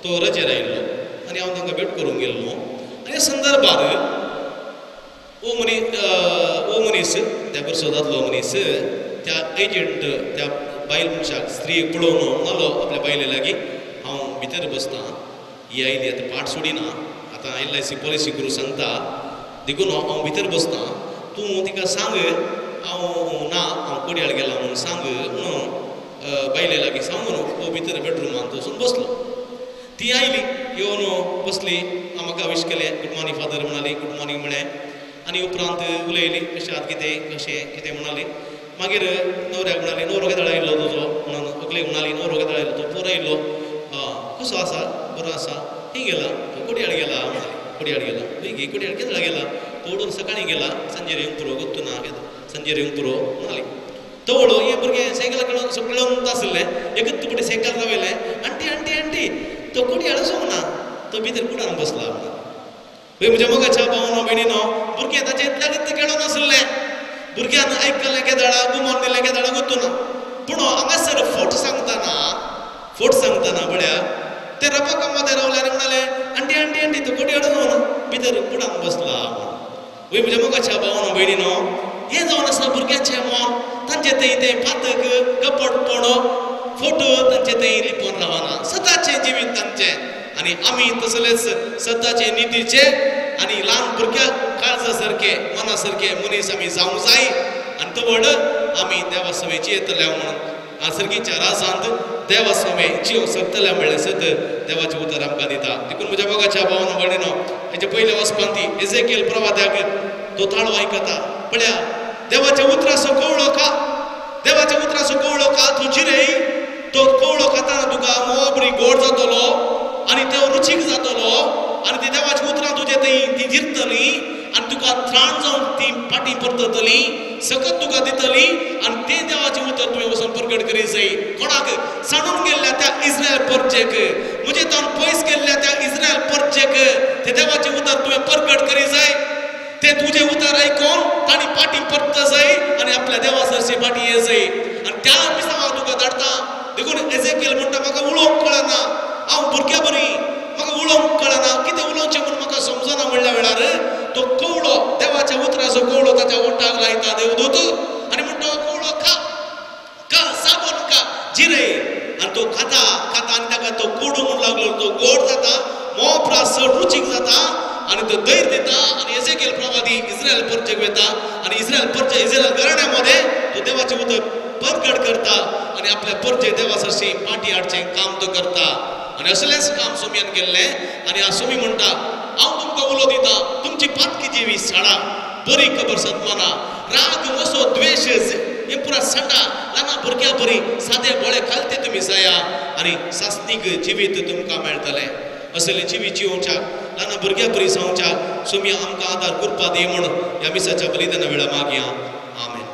तो रजेर आयिल्लो आनी हांव तांकां भेट करूंक गेल्लो. आनी संदर्भार हो मनीस त्या घरचो दादलो मनीस त्या एजंट त्या बायल मनशाक स्त्रीयेक पळोवन म्हणालो आपल्या बायले लागीं हांव भितर बसतां ही आयली आतां पाट सोडिना आतां LIC policy करूं सांगता देखून हांव भितर बसतां तूं तिका सांग हांव ना हांव कोडयाळ गेला म्हणून सांग म्हणून बायले लागीं सांगून हो भितर बेडरुमांत वचून बसलो. ती आयली येवन बसली म्हाका विश केलें गुड मॉर्निंग फादर म्हणाली गुड मॉर्निंग म्हळें आनी उपरांत उलयली कशें आहात कितें कशें कितें म्हणाली. मागीर न्हवऱ्याक म्हणाली न्हवरो केदळ आयिल्लो तुजो म्हणून व्हंकलेक म्हणाली न्हवरो केदळ आयिल्लो तो पोर आयिल्लो कसो आसा बरो आसा खंय गेला कोडयाळ गेला म्हणाली कोडयाळ गेला खंय कोडयाळ केदळ गेला तोडून सकाळीं गेला सांजेर येवंक पुरो गोत्तू ना सांजेर येवंक पुरो म्हणाली. तवळ हें भुरगें सायकल खेळोवन खेळोवन आसलें एकच फुडें सायकल रावयलें आंटी आंटी आंटी तो कोडयाळ वचूंक ना तो भितर कुडान बसला म्हणून. म्हज्या मोगाच्या भावनो भयणीनो भुरगें ताचें इतल्याकच खेळोन आसलें भुरग्यान आयकलें केदळा गुमोन दिलें केदळा गोत्तू ना. पूण हांगासर फोट सांगतना फोट सांगतना पळया ते रपा मध्ये रावले आनी म्हणाले आंटी आंटी आंटी तो कोडयाळ वचूंक ना भितर कुडान बसला म्हणून. वय म्हज्या मोगाच्या भावनो भयणीनो हें जावन आसा भुरग्याचें मन तांचें थंय तें पातक कपटपण फोटो तांचे थंय लिपोवन रावना, सदाचें जिवीत तांचें. आनी आमी तसलेच सदाचे नितीचे आनी ल्हान भुरग्याक काळजा सारके मना सारके मनीस आमी जावंक जाय. आनी तवड आमी देवा सवें जियेतले म्हणून सर्गीच्या राजांत देवा सवें जियो शकतले म्हळ्ळें सत देवाचें उतर आमकां दिता. देखून म्हज्या मोगाच्या भावान भयणीनो, हेच्या पयल्या वचपांत एजेकियल प्रवाद्याक तो ताळो आयकता, पळया देवाच्या उतराचो कवळो खा, देवाच्या उतराचो कवळो खा, तूं जिरय, तो कवळो खाताना तुका मोबरी गोड जातलो आनी तो रुचीक जातलो आनी ती देवाची उतरां तुजे थंय ती जिरतली आनी तुका त्राण जावन ती फाटीं परततली, सकत तुका दितली. आनी तें देवाचें उतर तुवें वचून प्रगट करी जाय. कोणाक सांडून गेल्ल्या त्या इस्रायल परचेक, म्हजे तावन पयस गेल्ल्या त्या इस्रायल परचेक तें देवाचें उतर तुवें प्रगट करी जाय. तें तुजें उतर आयकून तांणी फाटीं परत जाय आनी आपल्या देवा सरशी फाटीं ये जाय. आनी त्या दिसा हांव तुका धाडटा. देखून एजेकियल म्हणटा, म्हाका उलोवंक कळना, हांव भुरग्या बरी, म्हाका उलोवंक कळना, कितें उलोवचें म्हूण म्हाका समजना म्हणल्या वेळार तो कवळो देवाच्या उतराचो कवळो ताच्या ओंठाक लायता देवदूत आनी म्हणटा, कवळो खा, खा, साबण खा, जिरय. आनी तो खाता खाता आनी ताका तो कोडू म्हूण लागलो, तो गोड जाता, मोपरा चड रुचीक जाता आनी तो धैर्य दिता. आनी एजेकियल प्रवादी इस्रायल परचेक वता आनी इस्रायल परचे इस्रायल घराण्या मदें तो देवाचें उतर परगट करता आनी आपल्या परचे देवा सरशी पाटी हाडचें काम तो करता. आनी असलेंच काम सोमयान केल्लें. आनी हा सोमी म्हणटा, हांव तुमकां उलो दिता, तुमची पातकी जिवी साडा, बरी खबर सतमाना, राग वसो द्वेश हे पुरा साडा, ल्हाना भुरग्यां बरी सादे बोळे खालते तुमी जाया आनी सासनीक जिवीत तुमकां मेळटलें. असलें जिवीत जिवोवच्याक ल्हाना भुरग्यां बरी जावच्याक सोमया आमकां आदार करपा दी म्हूण ह्या मिसाच्या बलिदाना वेळार मागया. आमेन.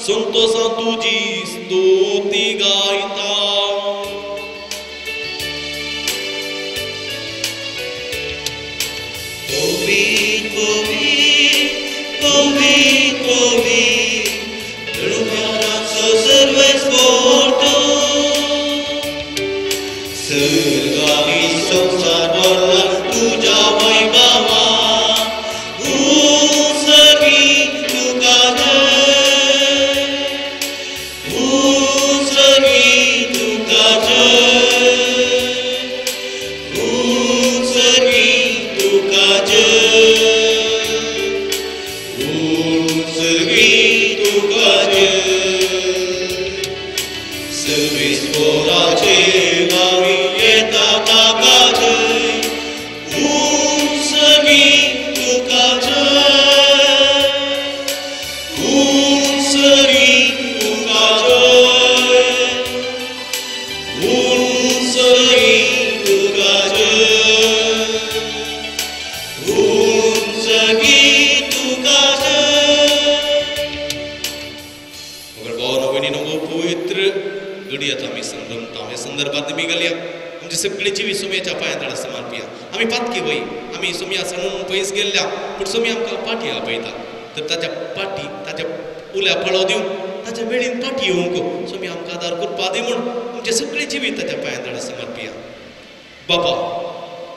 संतोषां तुजी स्तुती गायता. पवित्र पवित्र पवित्र रुपाराचो सर्वेस्पोर्टो सर्गानी संसार भरला तुज्या वैभवा उंचगी तुका जय उंचगी तुका जय उंचगी तुका जय उंचगी तुका जय सर्वेस्पोराचे गावी येता ताका जय उंचगी तुका जय उंचगी तुका जय उंचगी तुका जय उंचगी तुका जय. मगर भावानो भयणीनो हो पवित्र घडयेत आमी संभ्रमता. हे संदर्भात आमी घालया आमचे सगळे जिवीत सोम्याच्या पांया तळा समर्पिया. आमी पातकी वय आमी सोम्या सांगून पयस गेल्ल्या पूण सोमी आमकां पाटी आपयता तर ताच्या पाटी ताच्या उल्या पाळो दिवन ताच्या वेळीन पाटी येवंक सोमी आमकां आदार करपा दी म्हूण आमचे सगळे जिवीत ताच्या पांया तळा समर्पिया. बाबा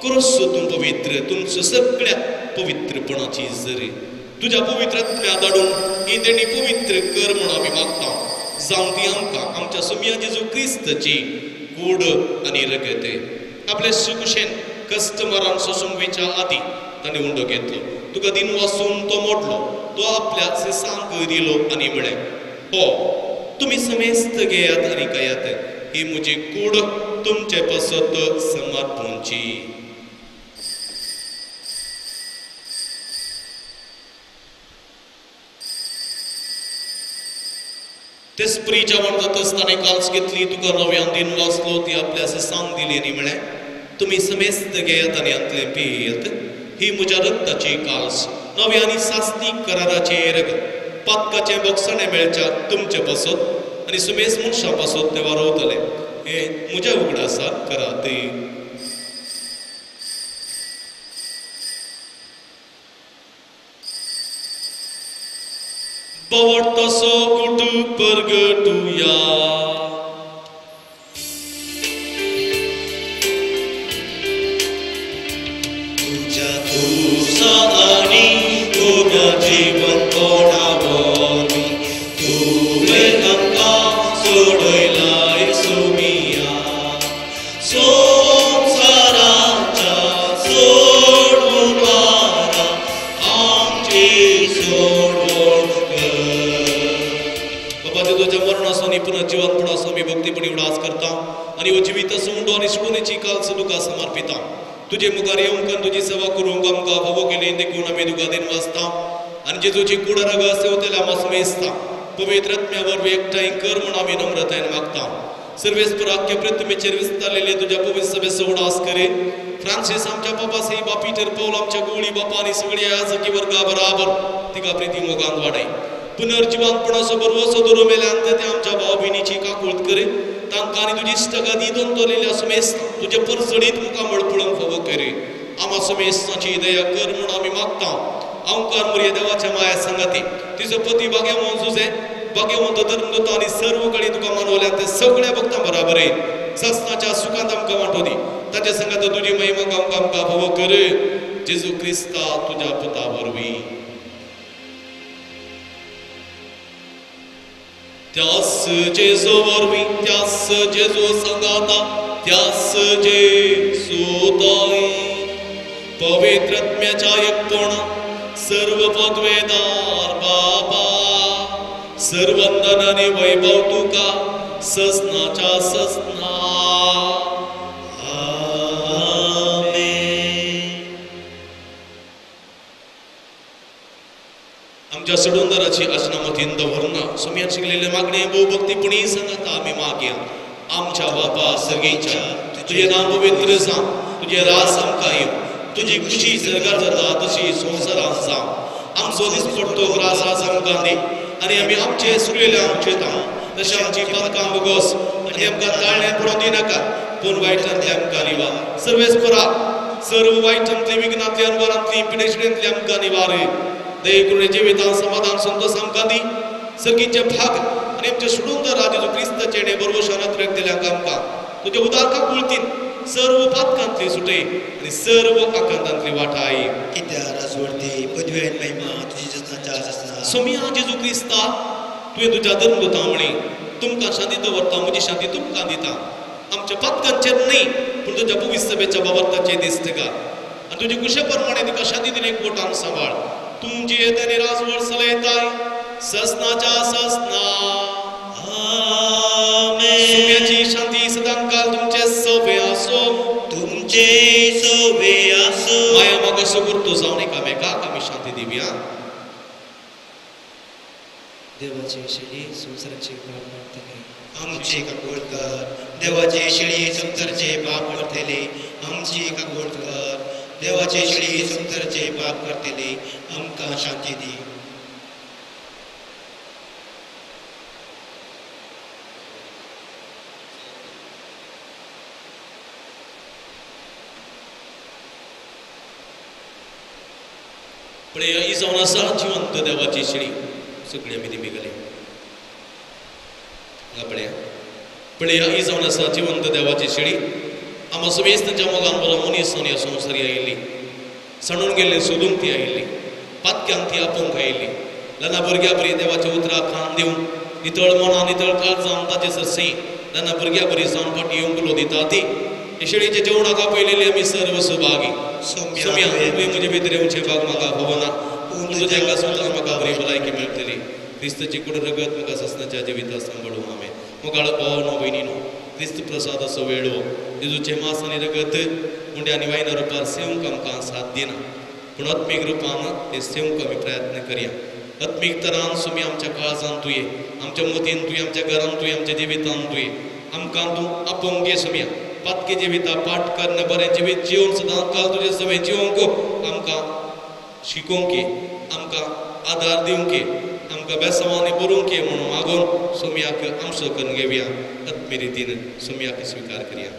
क्रोसो तूं पवित्र तुमचो सगळ्या पवित्रपणाची जरी तुज्या पवित्र आत्म्या धाडून ही देणी पवित्र कर म्हूण आमी मागता. जावं ती आमकां आमच्या सोम्या जेजू क्रिस्ताची कूड आनी रगत. आपले सुकुशेन कस्टमरान सोसूंक वेच्या आदी ताणें उंडो घेतलो तुका दिन वासून तो मोडलो तो आपल्या सिसांक दिलो आनी म्हळें हो तुमी समेस्त घेयात आनी खायात ही म्हजी कूड तुमचे पासत समर्पूंची. ते स्प्रीच्या वणजातच ताणें काल्स घेतली तुका नव्यान दिन वाचलो ती आपल्या सिसांक दिली आनी म्हळें तुमी समेस्त घेयात आनी हांतलें पियेत ही म्हज्या रक्ताची काल्स नव्या आनी सास्तीक कराराचें रगत पातकाचें बोगसणें मेळच्या तुमचे पासत आनी सुमेस मनशां पासत ते वारवतले हें म्हज्या उगडासाक करात. बवट तसो कुटू परगटुया. तुज्या तुसा आनी तुज्या जिवनपणा वरवीं तुवें आमकां सोडयलाय सोमिया संवसाराच्या सोडवणदारा आमची सोडवण कर. बाबा जेजूच्या मरणाचो आनी पुनर्जिवनपणाचो आमी भक्तीपणी उडास करता आनी हो जिवीत उंडो आनी सुडोवणेची काल्स तुका समर्पिता. तुजे मुखार येवंक आनी तुजी सेवा करूंक आमकां फावो केली देखून आमी तुका दिन वाचता आनी जेजूची कूड रगत सेवतेल्या आमकां सुमेजता. पवित्र आत्म्या वरवीं एकठांय कर म्हूण आमी नम्रतायेन मागता. सर्वेस्पर आख्या पृथ्वीचेर विस्तारलेले तुज्या पवित्र सभेचो उडास करे. फ्रांसीस आमच्या बाबा साहेबा पीटर पौल आमच्या गोळी बापा आनी सगळ्या याजकी वर्गा बराबर तिका प्रिती मोगान वाडय. पुनर्जिवनपणाचो बरवसो दवरून मेल्यान ते आमच्या भाव भयणीची काकूळत करे. तांकां आनी तुजी इश्टागती दोन सुमेस्ता तुजे परजळीत मुखामळ पळोवंक फावो करे. आमा सुमेस्ताची दया कर म्हूण आमी मागता. अंकार मुरये देवाच्या माया संगाती तिचो पती भाग्यवंत जुजे भाग्यवंत धर्मदूत आनी सर्व कडेन तुका मानवल्या ते सगळ्या भक्तां बराबर सस्नाच्या सुखांत आमकां वांटो दी. ताच्या संगात तुजी महिमा गावंक आमकां फावो कर. जेजू क्रिस्ता तुज्या पुता वरवीं. त्यास जेजू वरवीं त्यास जेजू संगाता त्यास जेजू ताई पवित्र आत्म्याच्या एकपणा सर्व पदवेदार बाबा सर्वंदन आनी वैभव तुका ससनाच्या ससना. आमेन. आमच्या सडुंदराची आसनामतीन दवरना सोम्यान शिकलेले मागणे भोव भक्तीपणी सांगता आमी मागया. आमच्या बापा सर्गेच्या तुजें नांव पवित्र जावं तुजें राज आमकां येवं तुजी खुशी सर्गार जाता तशी संवसारांत जावं. आमचो दिसपडटो ग्रास आज आमकां दी आनी आमी आमचे सुकलेले आमचे तशें आमची पातकां बोगस आनी आमकां ताळण्यान पडोवंक दिनाका पूण वायटांतले आमकां निवा. सर्वेस्परा सर्व वायटांतली विघ्नांतली अनवरांतली पिडेशिडेंतली आमकां निवार. दये करुणे जिवितान समाधान संतोष आमकां दी. सर्गीचे भाग आनी आमचे सोडून राज जेजू क्रिस्ताचे बरोबर दिल्या आमकां तुज्या उदारका कुळतीन सर्व पातकांतली सुटे आनी सर्व आकांतांतली वाटाय. कित्या राजवडती पदवी महिमा तुजी जसनाच्या जसना. सोमिया जेजू क्रिस्ता तुवें तुज्या धर्मदूता म्हळी तुमकां शांती दवरता म्हजी शांती तुमकां दिता. आमच्या पातकांचेर न्हय पूण तुज्या पवित्र सभेच्या बाबर्ताचेर दिसता का आनी तुजे कुशे प्रमाणे तिका शांती दिवन एकवटान सांबाळ. तूं जियेता आनी राजवट चलयताय ससनाच्या ससना. सुम्याची शांती सदांकाल तुमचे सवे आसो. तुमचे सवे आसो. माया म्हाका सुगुर्तो जावन एकामेकाक आमी शांती दिवया. देवाची शेळी संवसाराचे पाप काडटले. आमची काकूळ कर. देवाची शेळी संवसाराचे पाप काडटले. आमची काकूळ कर. देवाची शेळी संवसाराचे पाप काडटले. आमकां शांती दी. पळय ही जावन आसा जिवंत देवाची शेळी. सगळी आमी दिमी गेले हांगा पळया. पळया ही जावन आसा जिवंत देवाची शेळी. आमा समेस्त तांच्या मोगान बरो मनीस ह्या संवसारी आयिल्ली. सणून गेल्ले सोदूंक ती आयिल्ली. पातक्यांक ती आपोवंक आयिल्ली. ल्हाना भुरग्या बरी देवाच्या उतराक खाण दिवन नितळ मनां नितळ काळजान ताचे सरसी ल्हाना भुरग्या बरी जावन फाटी येवंक उलो दिता ती हे शेळीच्या जेवणाक आपयलेली आमी सर्व सुभागी. सोम्या तुवें म्हजे भितर येवचें भाग म्हाका खबरना पूण तुज्या एका सुत्रान म्हाका बरी भलायकी मेळटली. क्रिस्ताची कुड रगत म्हाका ससनाच्या जिविता सांबाळूं. हांवें मोगाळ भाव भयणीनो क्रिस्त प्रसादाचो वेळ हो. जेजूचें मांस आनी रगत उंड्या आनी वायना रुपार सेवंक आमकां साथ दिना पूण आत्मीक रुपान तें सेवंक आमी प्रयत्न करया. आत्मीक तरान सुमी आमच्या काळजान तुये आमच्या मतीन तुये आमच्या घरान तुये आमच्या जिवितान तुये आमकां तूं आपोवंक घे सुमया. पातके जिविता पाठ कर्ण बरें जिवीत जिवन सदां काल तुजे सवय जिवंक आमकां शिकोवंक ये आमकां आदार दिवंक ये आमकां बेसांवांनी बरोवंक ये म्हणून मागून सोम्याक आमसो करून घेवया. आत्मी रितीन सोम्याक स्विकार करया.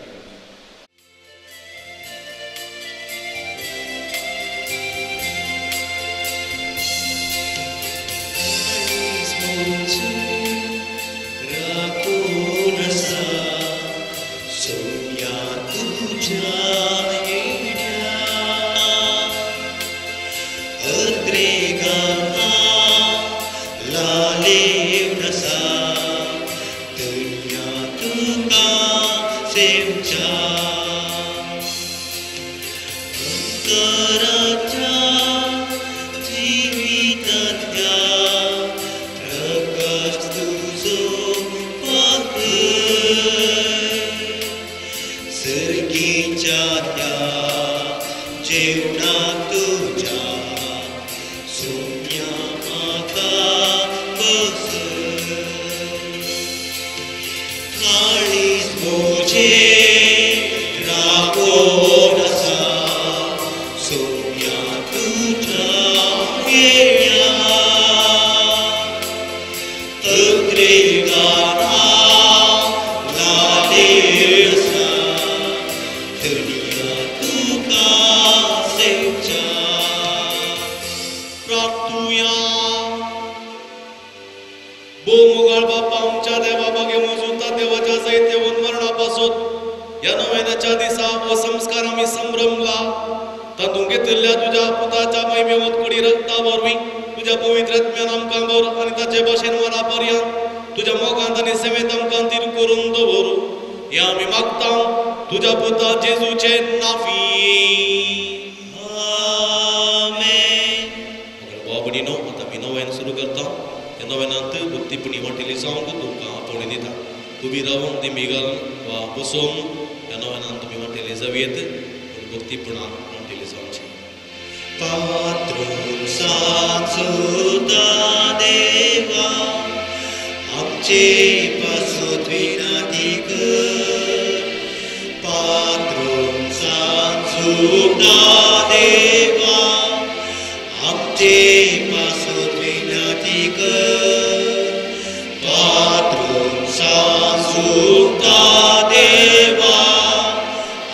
देवा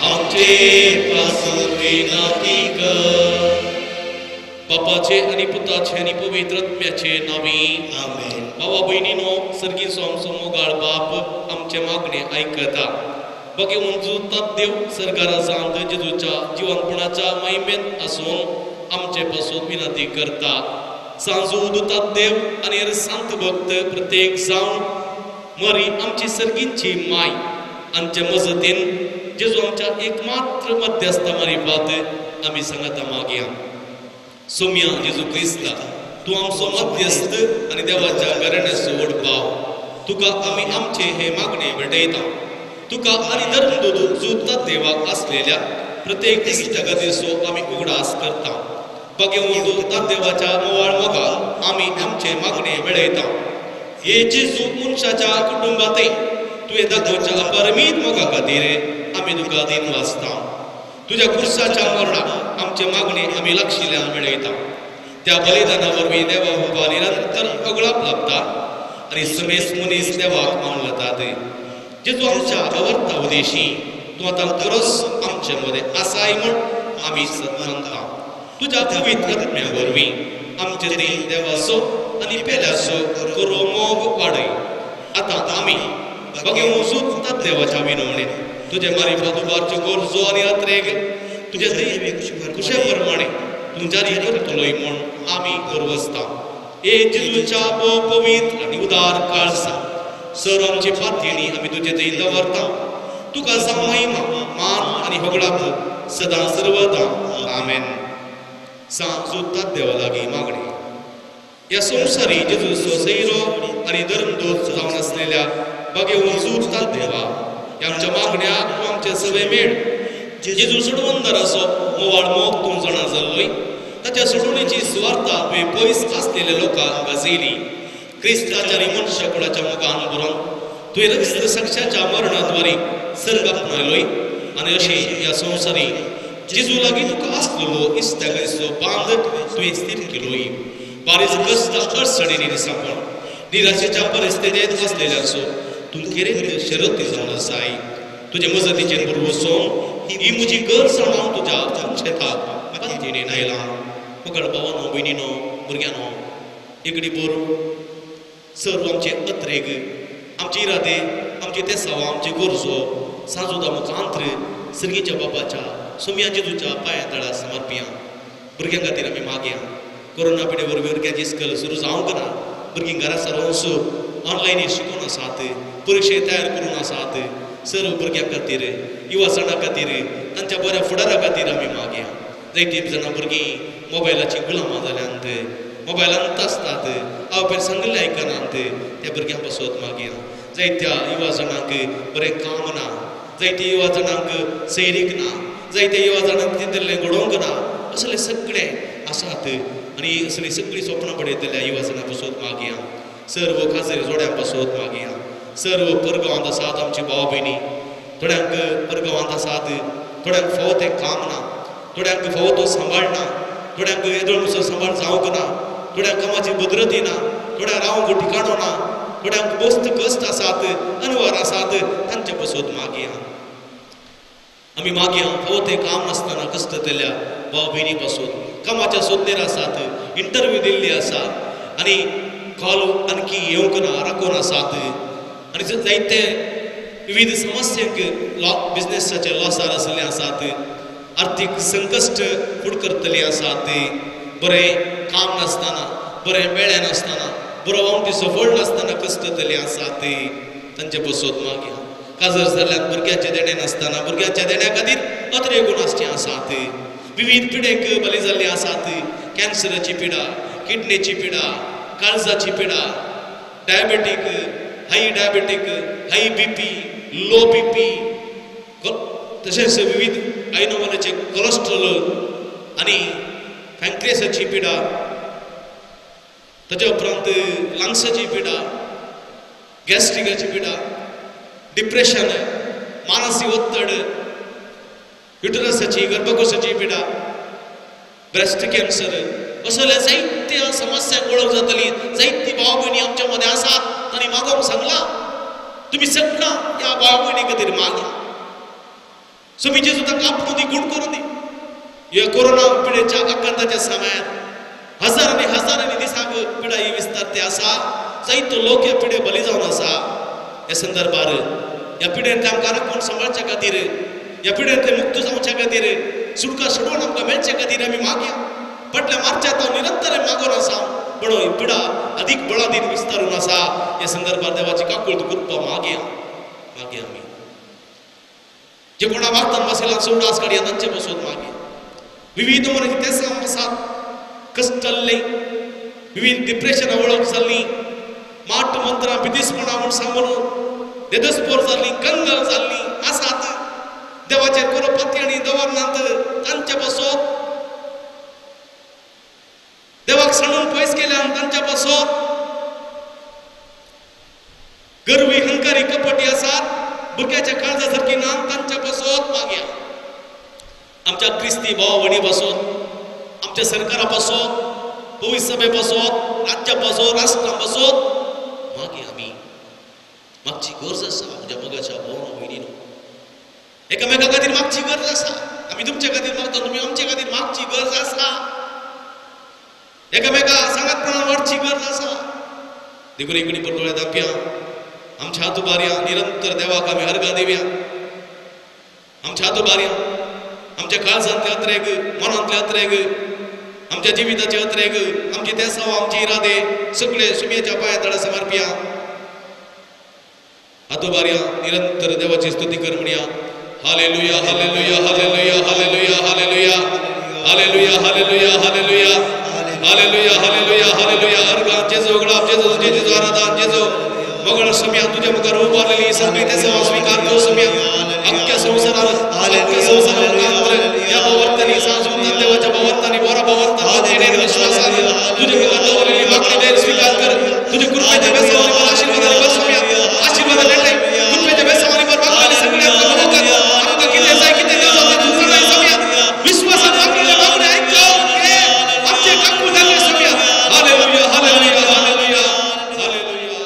आमचे पासून. बापाचे आनी पुताचे आनी पवित्र आत्म्याचे नांवी आमेन. बाबा भयणीनो, सर्गीचो आमचो मोगाळ बाप आमचे मागणे आयकता. बगे उंचू देव सरकाराजांत जेजूच्या जिवनपणाच्या महिमेंत आसून आमचे पासून विनंती करता. सांजू दुतात देव आनी सांत भक्त प्रत्येक जावन मरी आमची सर्गींची माय आमचे मजतीन जेजू आमच्या एकमात्र मध्यस्था मारिफात आमी सांगता मागया. सोम्या जेजू क्रिस्ता, तूं आमचो मध्यस्थ आनी देवाच्या घराण्याचो व्हड भाव. तुका आमी आमचे हे मागणे भेटयता. तुका आनी धर्मदूत जुता देवाक आसलेल्या प्रत्येक इश्टागतीचो आमी उगडास करता. बगेवन दुता देवाच्या मोवाळ मोगाक आमी आमचे मागणे मेळयता. हे जेजू मनशाच्या कुटुंबातय तुवें दाखोवच्या अपरमीत मोगा खातीर आमी तुका दिन वाचता. तुज्या कुर्साच्या मरणाक आमचे मागणे आमी लागशिल्ल्यान मेळयता. त्या बलिदाना वरवीं देवा मुखार निरंतर अगळाप लाभता आनी समेस्त मनीस देवाक मानलतात. जेजू आमच्या अवर्ता उदेशी तूं आतां खरोच आमचे मदें आसाय म्हूण आमी मानता. तुज्या पवित्र आत्म्या वरवीं आमचे थंय देवाचो आनी पेल्याचो खरो मोग वाडय. आतां आमी बगे सुद्दां देवाच्या विनवणेन तुजे मारिफात उबारच्यो गरजो आनी अत्रेग तुजे दैवीक कुशे प्रमाणे तूं जारी करतलोय म्हूण आमी गरवसता. हे जेजूच्या पवित्र आनी उदार काळसा सर आमची पातयेणी आमी तुजे थंय दवरता. तुका जावं महिमा मान आनी होगडाप सदां सर्वदा. आमेन. सांजू देवा लागीं मागणी. ह्या संवसारी जेजूचो सैरो आनी धर्मदूत जावन आसलेल्या बगे उंचू देवा, आमच्या मागण्याक तूं आमचे सवे मेळ. जेजू सोडवंदराचो मोवाळ मोग तूं जाणा जाल्लोय. ताच्या सोडवणेची सुवार्ता तुवें पयस आसलेल्या लोकांक गाजयली. क्रिस्ताच्या आनी मनशाकुळाच्या मोगान बरोवन तुवें रक्त साक्षाच्या मरणाद्वारे सर्ग आपणायलोय आनी अशें ह्या संवसारी जेजू लागीं तुका आसलेलो इश्टागतीचो बांद तुवें स्थिर केलोय. बारीस कश्ट अडचणींनी दिसापण निराशेच्या परिस्थितींत आसलेल्यांचो तूं खेरीत शरती जावन आसाय. तुजे मजतीचेर भरवसून ही म्हजी गरज हांव तुज्या शेताक पातयेन आयलां. मोगाळ भावानो, भयणीनो, भुरग्यांनो, एकडे भर सर्व आमचे अत्रेग, आमचे इरादे, आमचे तेसांव, आमचे गरजो सांजुदा मुखांत्र सर्गीच्या बापाच्या सोम्या जेजूच्या पांया तळा समर्पिया. भुरग्यां खातीर आमी मागया. कोरोना पिडे वरवीं भुरग्यांची स्कूल सुरू जावंक ना. भुरगीं घरा सारोवंसो ऑनलायन शिकून आसात, परिक्षे तयार करून आसात. सर्व भुरग्यां खातीर, युवा जाणां खातीर, तांच्या बऱ्या फुडारा खातीर आमी मागया. जायतीं जाणां भुरगीं मोबायलाचीं गुलामां जाल्यांत, मोबायलांत आसतात, आवय बापायन सांगिल्लें आयकनात. त्या भुरग्यां पासत मागया. जायत्या युवा जाणांक बरें काम ना, जायत्या युवा जाणांक सैरीक ना, जायत्या युवा जाणांक तितलें घडोवंक ना, असले सगळे आसात आनी असली सगळीं सपनां पडयतल्या युवा जाणां पासत मागया. सर्व खाजरी जोड्यां पासत मागया. सर्व परगांवांत आसात आमची भाव भयणी, थोड्यांक परगांवांत आसात, थोड्यांक फावो तें काम ना, थोड्यांक फावो तो सांबाळ ना, थोड्यांक येदोळ मुसो सांबाळ जावंक ना, थोड्यांक कामाची भद्रती ना, थोड्यांक रावंक ठिकाणो ना, थोड्यांक बस्त कश्ट आसात, अनवर आसात, तांचे पासत मागया. आमी मागया फावो तें काम नासतना कश्टतल्या भाव भयणी पासून कामाच्या सोदनेर आसात, इंटरव्यू दिल्ली आसा आनी कॉल आणखी येवंक ना, राखून आसात आनी जायते विविध समस्यांक लॉ बिजनेसाचे लॉसार आसले आसात, आर्थीक संकश्ट फुड करतली आसात. बरें काम नासतना, बरें मेळ्ळें नासतना, बरो वावटी सफळ नासतना कश्टतली आसात, तांचे पासत मागया. काजर जाल्ल्यान भुरग्याचें देणें नासतना भुरग्याच्या देण्या खातीर अत्रे गुण आसचे आसात. विविध पिडेक बली जाल्ली आसात. कॅन्सराची पिडा, किडनीची पिडा, काळजाची पिडा, diabetic, high diabetic, high BP, low BP, तशेंच विविध आयनोमनाचे कोलेस्ट्रॉल आनी पँक्रियासाची पिडा, ताच्या उपरांत लंग्साची पिडा, गॅस्ट्रिकाची पिडा, डिप्रेशन, मानसीक ಒತ್ತಡ, युटरसाची गर्भकोशाची पिडा, ब्रेस्ट कॅन्सर असल्या जायत्या समस्यांक वळख जातली. जायती भाव भयणी आमच्या मदें आसात तांणी मागोवंक सांगलां, तुमी सगळां ह्या भाव भयणी खातीर मागा. सो मी जेजू ताका कापून दी, गूण करून दी. ह्या कोरोना पिडेच्या आकांताच्या समयार हजारांनी हजारांनी दिसांक पिडा ही विस्तार ते आसा. जायतो लोक ह्या पिडे बली जावन आसा. ह्या संदर्भार ह्या पिडेंतले आमकां राखून सांबाळच्या खातीर, ह्या पिडेंतले मुक्त जावच्या खातीर, सुटका सोडोवन आमकां मेळचे खातीर आमी मागया. फाटल्या मार्चांत हांव निरंतर मागून आसा, पण ही पिडा अदीक बळादीन विस्तारून आसा. ह्या संदर्भार देवाची काकुळट कृपा मागया मागया आमी. जे कोणा वागतान बसयला सोडास काडया तांचे बसोत मागया. विविध मनाची तेसां आसात, कश्टल्ले, विविध डिप्रेशना वळख जाल्ली, माट मंत्रां बिदिसपणां म्हूण सांगून देदस्पोर जाल्ली, कंगल जाल्ली आसात. देवाचेर कोरो पातयणी दवरनात तांचे पासत, देवाक सांडून पयस केल्यान तांचे पासत, गर्वी हंकारी कपटी आसात, भुरग्याच्या काळजा सारकी ना तांच्या पासत मागया. आमच्या क्रिस्ती भाव भयणी पासत, आमच्या सरकारा पासत, पवित्र सभे पासत, राज्या पासत, राष्ट्रा पासत मागया. आमी मागची गरज आसा. म्हज्या मोगाच्या भाव भयणीनो, एकामेका खातीर मागची गरज आसा. आमी तुमचे खातीर मागता, तुमी आमचे खातीर मागची गरज आसा. एकामेका सांगातपणान वाडची गरज आसा. देखून एकणी पडोळे दापया, आमच्या हात उबारया, निरंतर देवाक आमी अर्गां दिवया. आमच्या हात उबारया, आमच्या काळजांतले अत्रेग, मनांतले अत्रेग, आमच्या जिविताचे अत्रेग, आमची तेसाव, आमचे इरादे सगळे सुमयेच्या पांया तडा समर्पया. हात उबारया, निरंतर देवाची स्तुती कर म्हणया. Hallelujah, hallelujah, hallelujah, hallelujah, hallelujah, hallelujah, hallelujah, hallelujah, hallelujah, hallelujah, hallelujah. अर्गां जेजू उगडाप, जेजू जेजू आराधन, जेजू मगळ सुम्या तुझ्या मुखार उबारलेली सगळी तेसाव स्वीकार कर सुम्या. अख्ख्या संवसारार, अख्ख्या संवसारार ह्या भावार्थांनी, सांजून देवाच्या भावार्थांनी, बऱ्या भावार्थांनी, विश्वासान तुझ्या मुखार दवरलेली मागणी देर स्वीकार कर. तुझ्या कृपेच्या बेसावानी वर आशीर्वादाने भर सुम्या. आशीर्वाद मेळ्ळे कृपेच्या बेसावानी भर मागलेली सगळी आमकां कबूल कर. आमकां कितें जाय कितें ना जाय तूं जाणाय सुम्या. विश्वासान मागलेले मागणे आयकून घे, आमचे काकूळ जाल्ले सुम्या. हालेलुया, हालेलुया, हालेलुया, हालेलुया, हालेलुया.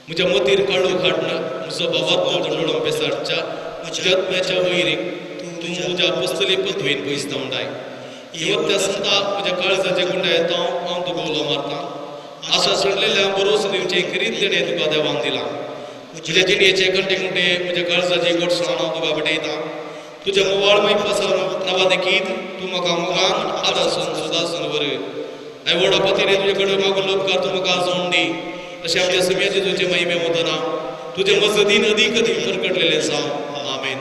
म्हज्या मतीर काळोख हाडना, म्हजो भावार्थ दंडोळो बेसाडच्या म्हज्या आत्म्याच्या वैरीक तूं म्हज्या पस्तली पदवीन पयस धांवडाय. येवत्या संता म्हज्या काळजाचे गुंडा येता, हांव तुका उलो मारता. आशा सोडलेल्या बरोस दिवचे खरीद देणें तुका देवान दिलां. म्हज्या जिणेचे कंटे कुंटे, म्हज्या काळजाची गोडसाण हांव तुका भेटयता. तुज्या मोवाळमय पासार नांवा देखीत तूं म्हाका मोगान आदासून सुदासून वर. हांवें व्हडा पतीने तुजे कडेन मागून उपकार तूं म्हाका आजोवन दी. अशें आमच्या सुम्याचे तुजे महिमे वतना तुजे मजदीन अदीक अदीक परकटलेलें जावं. आमेन.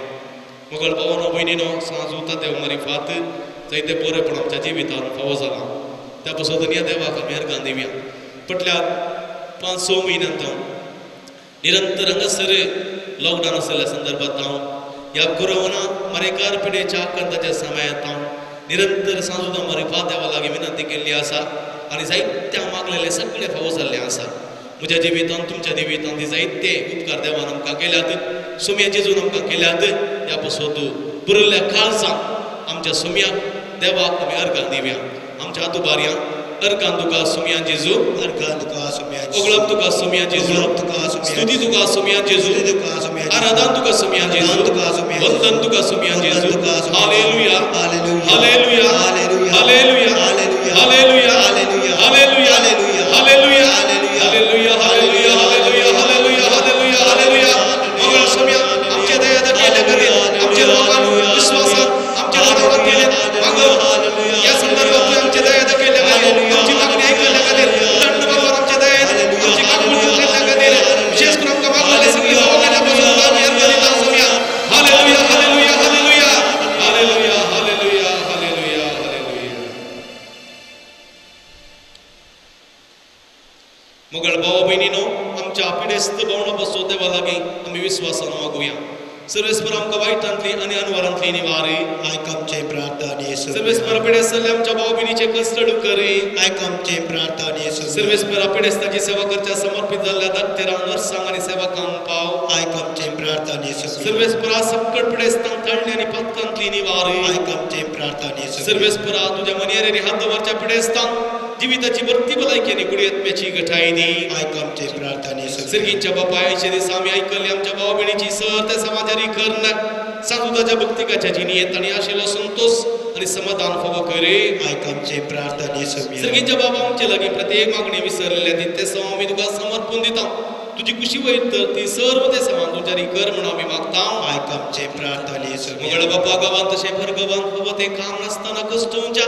मोगल भावानो भयणीनो, सांज उता देव मारिफात जायते बरेपण आमच्या जिवितान फावो जालां. त्या पासून ह्या देवाक आमी अर्गां दिवया. फाटल्या 5-6 म्हयन्यांत हांव निरंतर हांगासर लॉकडावन आशिल्ल्या संदर्भात हांव ह्या कोरोना मरेकार पिडेच्या आकांताच्या समयांत हांव निरंतर सांजुदा मारिफात देवा लागीं विनंती केल्ली आसा आनी जायत्या मागलेले सगळे फावो जाल्ले आसा. म्हज्या जिवितान, तुमच्या जिवितान ती जायते उपकार देवान आमकां केल्यात, सुम्या जेजून आमकां केल्यात. ह्या पासत पुरल्ल्या काळजान आमच्या सुम्याक देवाक आमी अर्गां दिवया. आमच्या हात उबारया. अर्गां तुका सुम्या जेजू, अर्गां तुका सुम्या, ओगळप तुका सुम्या जेजू, तुका सुम्या, स्तुती तुका सुम्या जेजू, तुका सुम्या, आराधन तुका सुम्या जेजू, तुका सुम्या, वंदन तुका सुम्या जेजू. तुका सुम्या. हालेलुया, हालेलुया, हालेलुया, हालेलुया, हालेलुया, हालेलुया, हालेलुया, हालेलुया, हालेलुया, हालेलुया, हालेलुया, हालेलुया, हालेलुया, हालेलुया, हालेलुया, हालेलुया. मंगळ सुम्या आमच्या दया दाखयल्या खातीर, आमच्या लोकांक विश्वासान, आमच्या लोकांक केले मागो. ह्या संदर्भात तूं आमच्या दया दाखयल्या खातीर, आमची मागणी आयकल्ल्या खातीर, दंड बाबार आमच्या दयेन आमची काकूळ केल्ल्या खातीर, विशेष करून आमकां मागलेले सगळी दवाखान्या पासून आमी अर्गां दिता सुम्या. हालेलुया, हालेलुया, हालेलुया, हालेलुया, हालेलुया, हालेलुया, हालेलुया. मोगळ भावा भयणीनो, आमच्या पिडेस्त भावना पासून देवा लागीं आमी विश्वासान मागुया. सर्वेस्पर आमकां वायटांतली आनी अनवरांतली निवारी. आयक आमचे प्रार्थना येसू. सर्वेस्पर पिडेस्ताले आमच्या भाव भयणीचे कश्ट करी. आयक आमचे प्रार्थना येसू. सर्वेस्पर पिडेस्ताची सेवा करच्या समर्पित जाल्ल्या दाक्तेरांक, नर्सांक आनी सेवकांक पाव. आयक आमचे प्रार्थना येसू. सर्वेस्परा सकट पिडेस्तांक ताळणी आनी पातकांतली निवारी. आयक आमचे प्रार्थना येसू. सर्वेस्परा तुज्या मनेर आनी हात दवरच्या पिडेस्तांक जिविताची भरती भलायकी आनी कुडयत्म्याची गठाय दी. आयक आमचे प्रार्थना येसू. सर्गींच्या बापायचे दिसा आमी आयकल्ली आमच्या भाव भयणीची सर त्या समाजारी कर्ण सांजुदाच्या भक्तिकाच्या जिणेंत आनी आशिल्लो संतोष आनी आनी समाधान फावो करी. आयक आमचे प्रार्थने सोम्या. सर्गीच्या बाबा आमचे लागीं प्रत्येक मागणी विसरलेल्या ती ते सव आमी तुका समर्पण दिता. तुजी खुशी वयत तर ती सर्व ते सवान तुमच्या कर म्हणून आमी मागता. आयक आमचे प्रार्थने सोम्या. मंगळ बापा गांवांत तशें भर गांवांत फावो तें काम नासतना कश्टोवच्या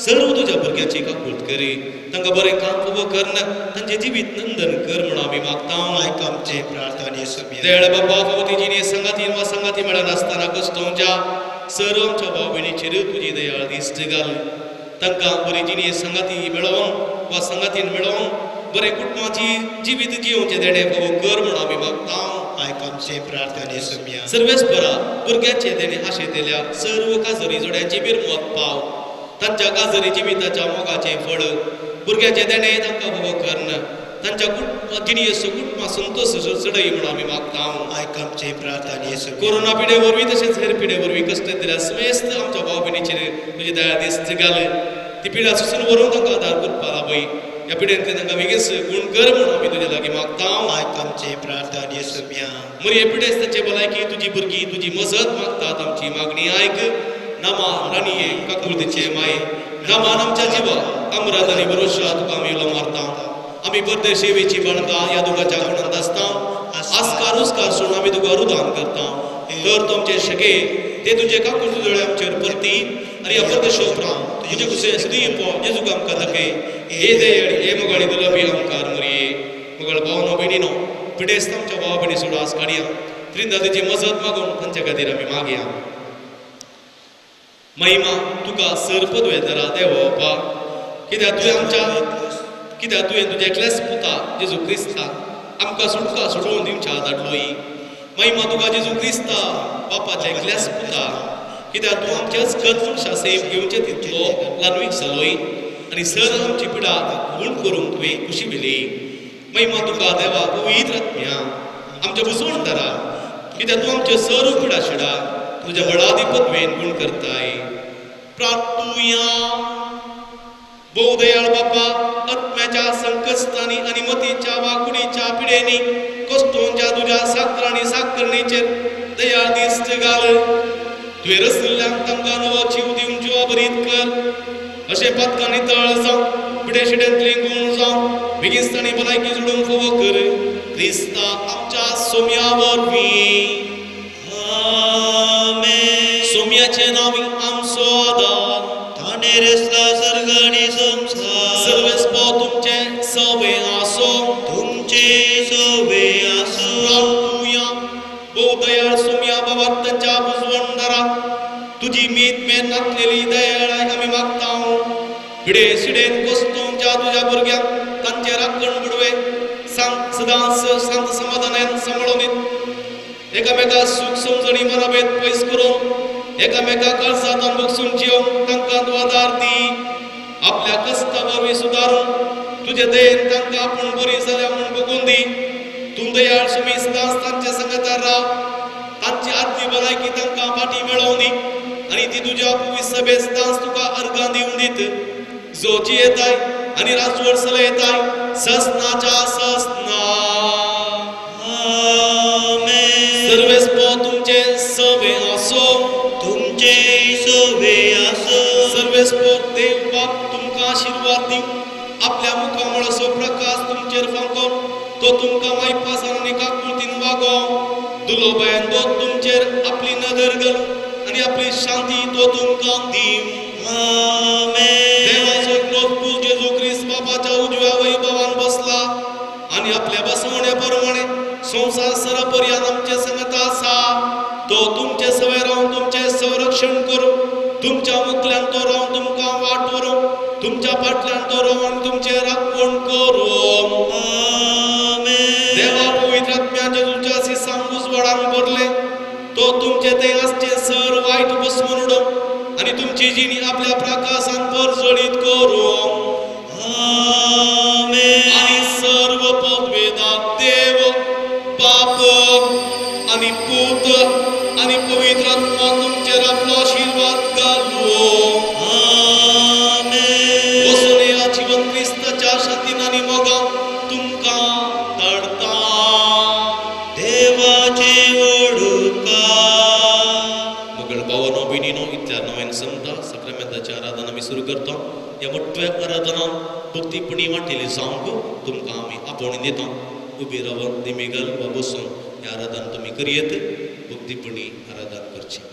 सर्व तुज्या भुरग्याची काकूट करी. तांकां बरें काम फावो करना तांचें जिवीत नंदन कर म्हणून आमी मागता. आयक आमचे प्रार्थने सोम्या. दयाळ बाबा फावो ती जिणे संगातीन वा संगाती मेळनासतना कश्टोवच्या सर्व आमच्या भाव भयणीचेर तुजी दयाळ दिश्ट घाल. तांकां बरी जिणे संगाती मेळोवन वा संगातीन मेळोवन बरें कुटुंबाची जिवीत जियोवचें देणें फावो कर म्हणून आमी मागता. आयक आमचे प्रार्थने सोम्या. सर्वेस्परा भुरग्याचें देणें आशेतल्या सर्व काजरी जोड्यांची बिरमत पाव. तांच्या काजरी जिविताच्या मोगाचें फळ भुरग्याचें देणें तांकां फावो करन तांच्या जिणेचो कुटुंबा संतोश चडय म्हणून आमी मागता. आयक आमचे प्रार्थने सोम्या. कोरोना पिडे वरवीं तशेंच हेर पिडे वरवीं कश्ट दिल्या समेस्त आमच्या भाव भयणीचेर तुजी दया दिश्ट घाल. ती पिडा सोसून व्हरूंक तांकां आदार करपा लागय. ह्या पिडेंतले तांकां वेगळेच गूण कर म्हणून आमी तुज्या लागीं मागता. आयक आमचे प्रार्थने सोम्या. मरये पिडेस्तांचे भलायकी तुजी भुरगीं तुजी मजत मागतात. आमची मागणी आयक. नामा राणये काकुळतीचे माये नामान आमच्या जिवा अमरात आनी भरोशा तुका आमी उलो मारता. आमी परदेश सेवेची बाळकां ह्या दुखाच्या गुणांत आसता. आस्कार उस्कार सोडून आमी तुका रुदान करता. तर तुमचे शके ते तुजे काकुळती दोळे आमचेर परती आनी ह्या परदेश उपरांत तुजे कुसे सुदी जेजूक आमकां दाखय. हे दयाळी हे मोगाळी दुलबी आमकार मरये. मोगाळ भावनो भयणीनो पिडेस्त आमच्या भाव भयणी सोडून आस काडया. त्रिंदादीची मजत मागून तांच्या खातीर आमी मागया. महिमा तुका सर पदवेदारा देव बापा कित्याक तुवें आमच्या कित्याक तुवें तुज्या एकल्याच पुता जेजू क्रिस्ताक आमकां सुटका सोडोवन दिवच्या धाडलोय. महिमा तुका जेजू क्रिस्ता बापाच्या एकल्याच पुता कित्याक तूं आमच्याच गत मनशा सेम घेवचे तितलो ल्हानवीक जालोय आनी सर आमची पिडा गूण करूंक तुवें खुशी दिली. महिमा तुका देवा पवित्र आत्म्या आमच्या बुजवण दारा कित्याक तूं आमचे सर्व पिडा शिडा तुज्या बळादी पदवेन गूण करताय. प्रार्थुया. भोव दयाळ बापा आत्म्याच्या संकश्टांनी आनी मतीच्या वा कुडीच्या पिडेनी कश्टोंच्या तुज्या साकर आनी साकरणीचेर दयाळ दिश्ट घाल. तुवें रसल्ल्यांक तांकां नवो जीव दिवन जिवा भरीत कर. अशें पातकां नितळ जावं पिडे शिड्यांतली गूण जावं बेगीन भलायकी जोडूंक फावो कर. क्रिस्ता आमच्या सोम्या वरवीं. सोम्याचें नांव आमचो आदार. ताणें रचला सर्ग आनी संवसार. सर्वेस्पो तुमचें सवे आसो. तुमचें सवे आसो. प्रार्थुया. भोव दयाळ सोम्या बाबा तांच्या बुजवणदारा तुजी मीत मेन नासलेली दयाळाय आमी मागता. पिडे शिडेन कोसतोंच्या तुज्या भुरग्यांक तांचे राखण बुडवे सदांच शांत समाधानान सांबाळून दीत. एकामेका सूख समजणी मनाभेद पयस करून एकामेका काळजांत बगसून जियोवंक तांकां तूं आदार दी. आपल्या कश्टा वरवीं सुदारून तुजे दयेन तांकां आपूण बरी जाल्या म्हूण बगून दी. तूं दयाळ सुमी सदांच तांच्या संगतार राव. तांची आदली भलायकी तांकां फाटीं मेळोवन दी आनी ती तुज्या पवित्र सभेंत सदांच तुका अर्गां दिवन दीत. जो जियेताय आनी राजवट चलयताय ससनाच्या ससना. सर्वेस्पो तुमचे सवे आसो. तुमचे सवे आसो. सर्वेस्पो देव बाप तुमकां आशिर्वाद दिवं. आपल्या मुखामळाचो प्रकाश तुमचेर फांकोवन तो तुमकां मायपासान आनी काकुळतीन वागोवं. दुलोबायन तो तुमचेर आपली नदर घालूं आनी आपली शांती तो तुमकां दिवं. देवाचो एकलोच पूत जेजू क्रिस्त बापाच्या उजव्या वैभवान बसला आनी आपल्या बसवण्या प्रमाणे संवसार सरापर्यान आमचे संगत आसा. तो तुमचे सवय रावन तुमचें संरक्षण करूं. तुमच्या मुखल्यान तो रावन तुमकां वाट व्हरूं. तुमच्या फाटल्यान तो रावन तुमचें राखण करूं. देवा पवित्र आत्म्या जेजूच्या सिसांग उजवाडान भरलें तो तुमचे ते आसचे सर वायट बसवून उडोवं आनी तुमची जिणी आपल्या प्रकाशान परजळीत करूं. आनी सर्व पदवेदार देव बाप आनी पूत आनी पवित्र आत्मा तुमचेर आपलो आशिर्वाद घालूं. वचून ह्या जिवन क्रिस्ताच्या शांतीन आनी मोगान तुमकां धाडटा. देवाचे वडुका. मगळ भावानो भयणीनो इतल्या नव्यान समता सगळ्या ह्या मोठ्या आराधना भक्तीपणी वांटेली जावंक तुमकां आमी आपोवणी दिता. उबी रावन दिमेगल वा बसून हें आराधन तुमी करयेत. भक्तीपणी आराधन करचें.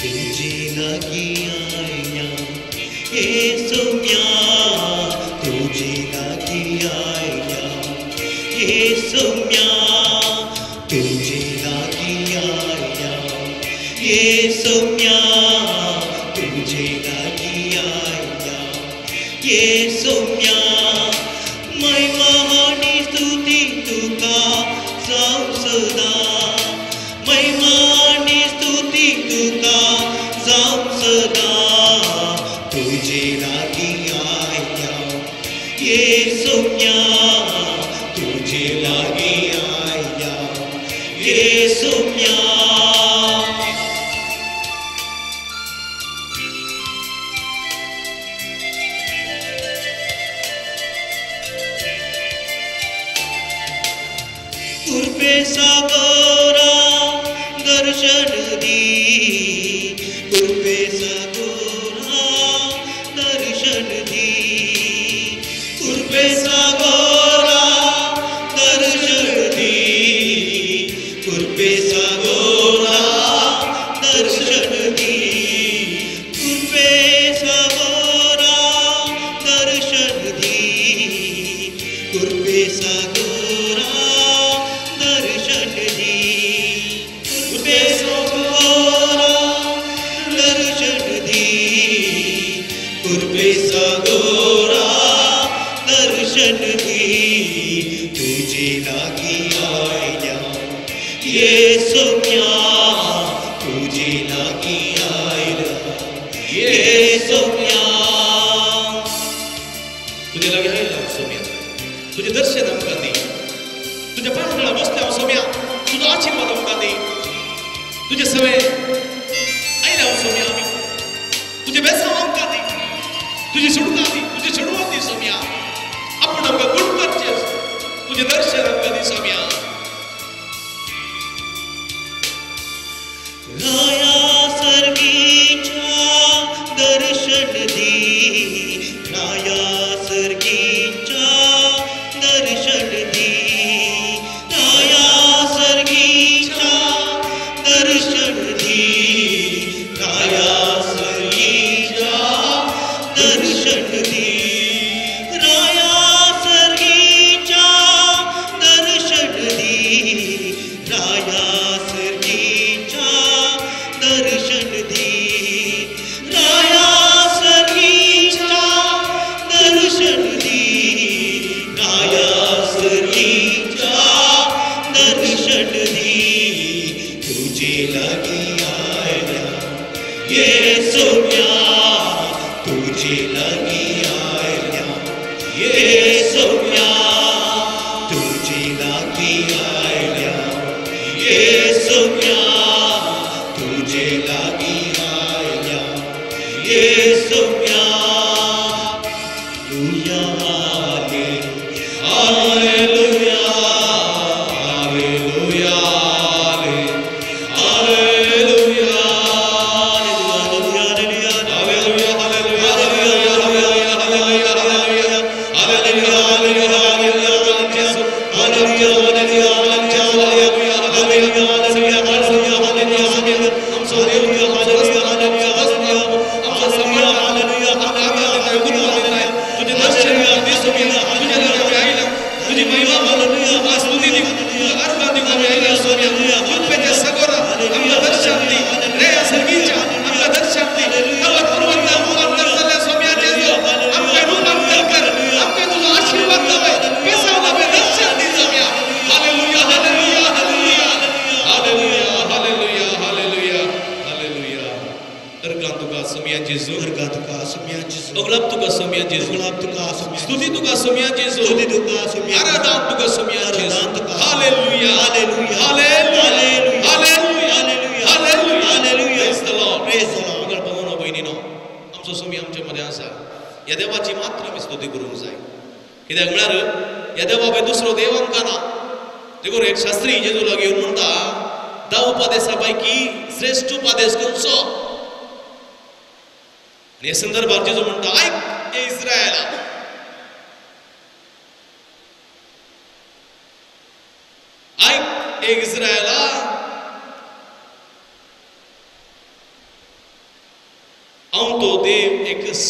तुझे लागी आया ये सोम्या, तुझे लागी आया ये सोम्या, तुझे लागी आया ये सोम्या, तुझे लागी आया ये सोम्या. महिमा आनी स्तुती तुका जावं सदा, महिमा आनी स्तुती तुका जावं सदा. तुझे लागी आया ये सोम्या, तुझे लागी आया ये सोम्या. कृपे सागरा दर्शन दी, कृपे सागरा दर्शन दी, कृपे सागरा दर्शन दी, कृपे सागरा दर्शन दी, कृपे सागरा दर्शन दी, कृपे सागरा दर्शन दी, कृपे सागरा दर्शन दी, कृपे सागरा दर्शन दी. तुझे लागी आया ये सोम्या, तुझे लागी आया ये सोम्या. तुझे लागी आयला सोम्या, तुझे दर्शन आमकां दी, तुझ्या पांगळा बसल्या हांव सोम्या, तुजो आशिर्वाद आमकां दी. तुजे सवे आयल्या हांव सोम्या, आमी तुजें बेसांव आमकां दी, तुजी सुटका दी, तुजी चेडवां दी सोम्या. आपूण आमकां गुण करचें, तुजें दर्शन आमकां दी सोम्या. राया सर्गीच्या दर्शन दी, राया सर्गीच्या दर्शन दी, राया सर्गीच्या दर्शन दी, राया सर्गीच्या दर्शन दी, राया सर्गीच्या दर्शन दी, राया सर्गीच्या दर्शन दी, राया सर्गीच्या दर्शन दी, राया सर्गीच्या दर्शन दी. तुझे लागी आया ये सोम्या, तुझे लागी आया ये सोम्या, तुझे लागी आया ये सोम्या, तुझे लागी आया ये Saumya. Hallelujah, hallelujah, hallelujah, hallelujah, hallelujah, hallelujah, स्तुति तुका सोम्या जेजू, स्तुति तुका सोम्या, आराधना तुका सोम्या जेजू. Hallelujah, hallelujah, hallelujah, hallelujah, hallelujah, hallelujah, hallelujah. Praise the Lord, praise the Lord. उगड भवनो भयणीनो, आमचो सोमी आमच्या मदें आसा. ह्या देवाची मात्र आमी स्तुती करूंक जाय, कित्याक म्हळ्यार ह्या देवा भायर दुसरो देव आमकां ना. देखून एक शास्त्री जेजू लागीं येवन म्हणटा, धा उपादेसा पैकी श्रेश्ठ उपादेस खंयचो? आनी हे संदर्भात जेजू म्हणटा, आयक ए इस्रायला, आयक ए इस्रायला, हांव तो देव एकच,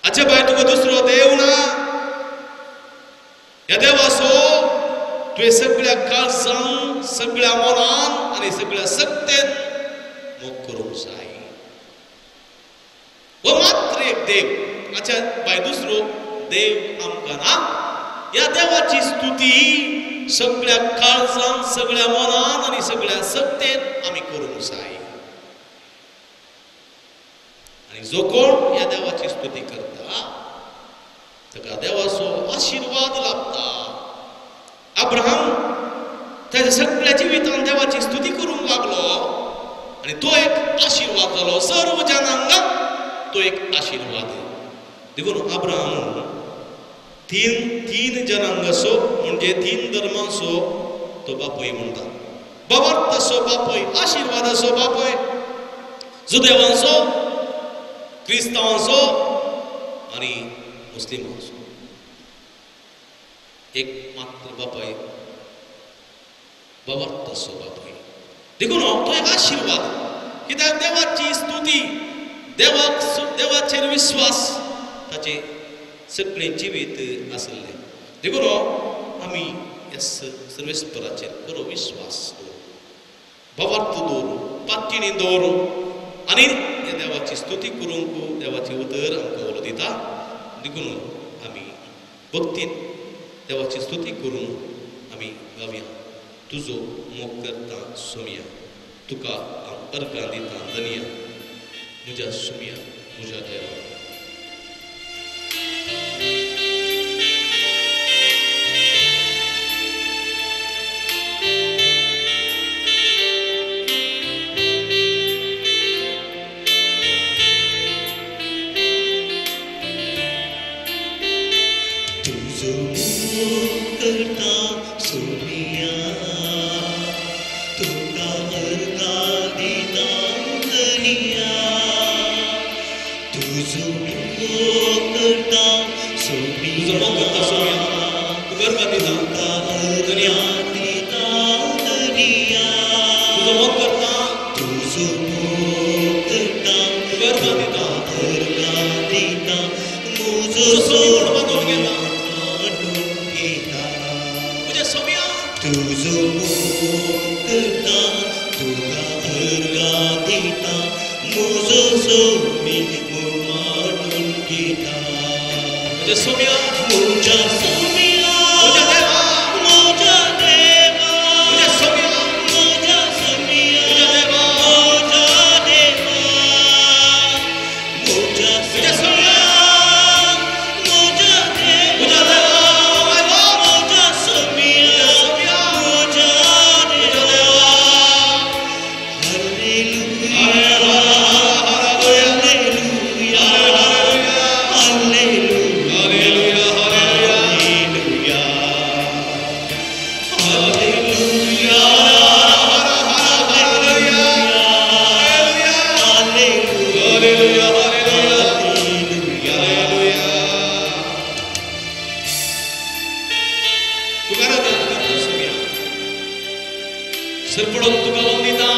हाचे भायर तुका दुसरो देव ना. ह्या देवाचो तुवें सगळ्या काळजान, सगळ्या मनान आनी सगळ्या शक्तेन मोग करूंक जाय. हो मात्र एक देव, हाच्या भायर दुसरो देव आमकां ना. ह्या देवाची स्तुती सगळ्या काळजान, सगळ्या मनान आनी सगळ्या शक्तेन आमी करूंक जाय. आनी जो कोण ह्या देवाची स्तुती करता ताका देवाचो आशिर्वाद लाभता. अब्राहम ताच्या सगळ्या जिवितान देवाची स्तुती करूंक लागलो आनी तो एक आशिर्वाद जालो, सर्व जनांगाक तो एक आशिर्वाद. देखून अब्राहम तीन जनांगाचो म्हणजे तीन धर्मांचो तो बापूय म्हणटा. बाबार्थाचो बापूय, आशिर्वादाचो बापूय, जुदेवांचो, क्रिस्तांवांचो आनी मुस्लिमांचो एक मात्र बापाय, बाबार्थाचो बापाय. देखून तो एक आशिर्वाद, कित्याक देवाची स्तुती, देवाक देवाचेर विस्वास ताचे सगळें जिवीत आसलें. देखून आमी ह्या सर्वेस्पराचेर बरो विस्वास दवरू, बाबार्थ दवरू, पातयेणी दवरू आनी ह्या देवाची स्तुती करूंक देवाची उतर आमकां उलो दिता. देखून आमी भक्तीन देवाची स्तुती करून आमी गावया, तुजो मोग करता सोमया, तुका हांव अर्गां दिता धनया, म्हज्या सोमया, म्हज्या देवा. करता सरपडून वंदिता.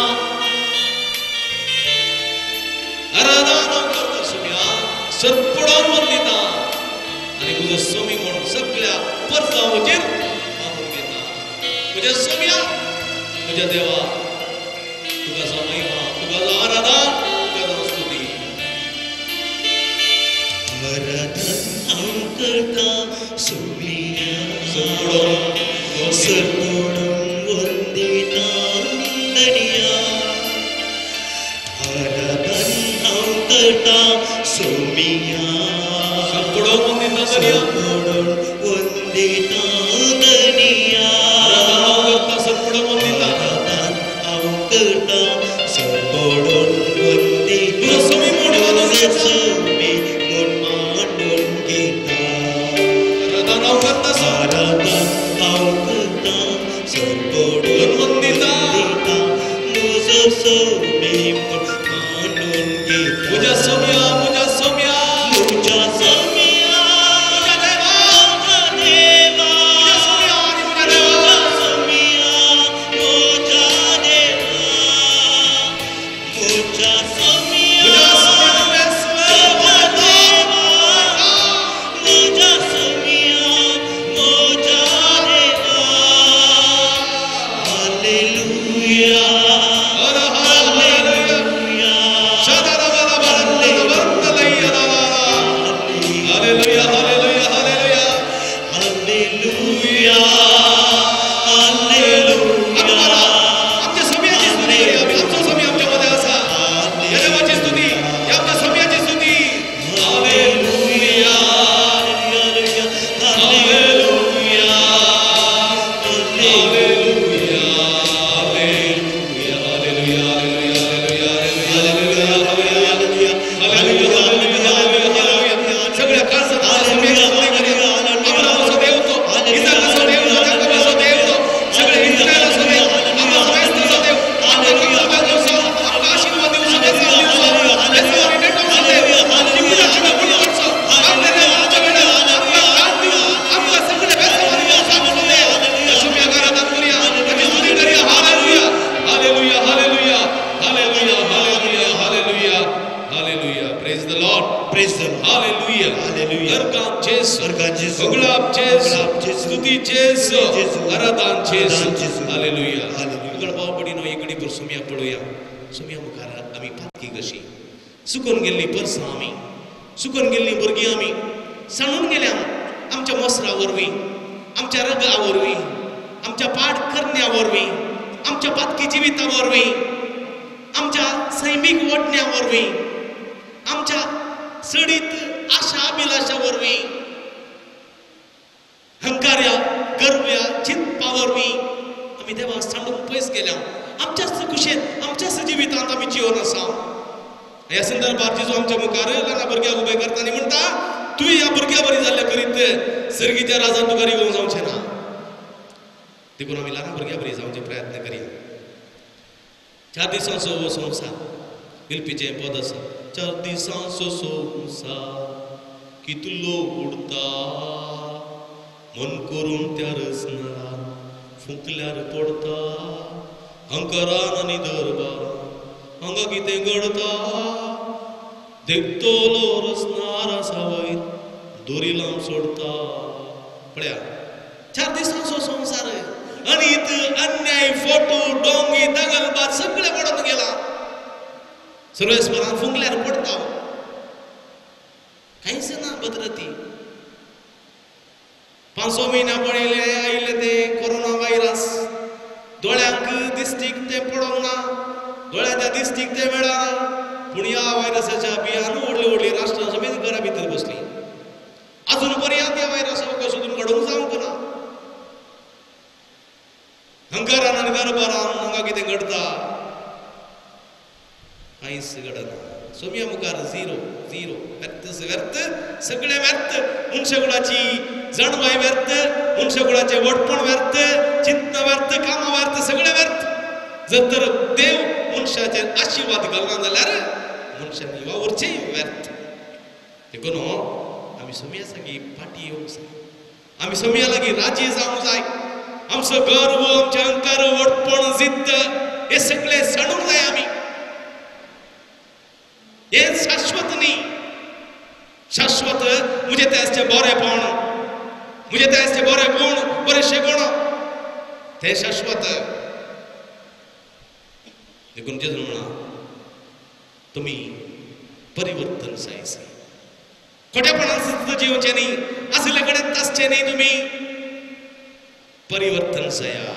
Hallelujah. Praise the Lord. Praise the Lord. Hallelujah. Hallelujah. अर्गान जेसू. अर्गान जेसू. होगळाप जेसू. होगळाप जेसू. स्तुती जेसू. स्तुती जेसू. आराधन जेसू. आराधन जेसू. हालेलुया. हालेलुया. उगड भाव भयणीनो एक घडी भर सुमया पळोवया. सुमया मुखार आमी पातकी कशी सुकून गेल्ली परसां आमी, सुकून गेल्ली भुरगीं आमी, सांडून गेल्या आमच्या मोसरा वरवीं, आमच्या रगा वरवीं, आमच्या पाड करण्या वरवीं, आमच्या पातकी जिविता वरवीं, आमच्या सैमीक ओडण्या वरवीं, आमच्या सडीत आशा अभिलाशा वरवीं, हंकार्या गर्व्या चिंतपा वरवीं आमी देवाक सांडून पयस गेल्या. आमच्याच कुशेन आमच्याच जिवितांत आमी जिवन आसा. ह्या संदर्भार जेजू आमच्या मुखार ल्हान भुरग्याक उबे करता आनी म्हणटा, तुवें ह्या भुरग्या बरी जाल्ल्या करीत सर्गीच्या राजान तुका रिगोवंक जावचें ना. देखून आमी ल्हान भुरग्या बरी जावचे प्रयत्न करया. 4 दिसांचो हो संवसार, विल्पीचें पद आसा, 4 दिसांचो संवसार कितलो उडता, मन करून त्या रचनारान फुंकल्यार पडता, हंकारान आनी दरबारान हांगा कितें घडता, देखतलो रचनार आसा वयर दोरी लावन सोडता. पळया 4 दिसांचो संवसार, अनीत अन्याय फोटो डोंगी दगलबाज सगळे पडून गेला. सर्वेस्परान फुंकल्यार पडता, कांयच ना भद्रती. 5-6 म्हयन्या पळयले आयिल्ले ते कोरोना व्हायरस, दोळ्यांक दिश्टीक तें पडोंक ना, दोळ्यांच्या दिश्टीक तें मेळना, पूण ह्या व्हायरसाच्या बियान व्हडली व्हडली राष्ट्रां समेत घरा भितर बसली. अजून पर्यंत ह्या व्हायरसाक सोदून काडूंक जावंक ना. हंकारान आनी दरबारान हांगा कितें घडता, कांयच घडना. सोम्या मुखार झिरो झिरो, व्यर्थ व्यर्थ, सगळें व्यर्थ. मनशाकुळाची जाणवाय व्यर्थ, मनशाकुळाचें व्हडपण व्यर्थ, चिंतना व्यर्थ, कामां व्यर्थ, सगळें व्यर्थ. जर तर देव मनशाचेर आशिर्वाद घालना जाल्यार मनशान वावुरचें व्यर्थ. देखून आमी सोम्या लागीं फाटीं येवंक जाय, आमी सोम्या लागीं राजी जावंक जाय. आमचो गर्व, आमचें अहंकार, व्हडपण, जिद्द हे सगळें सांडूंक जाय आमी. हें शाश्वत न्ही. शाश्वत म्हजें तें आसचें बरेंपण, म्हजें तें आसचें बरें गुण, बरें शेगुण, तें शाश्वत. देखून जेजून म्हणा, तुमी परिवर्तन जायचे, खोटेपणान सुद्दां जिवचें न्ही, आशिल्ले कडेन आसचें न्ही, तुमी परिवर्तन जाया.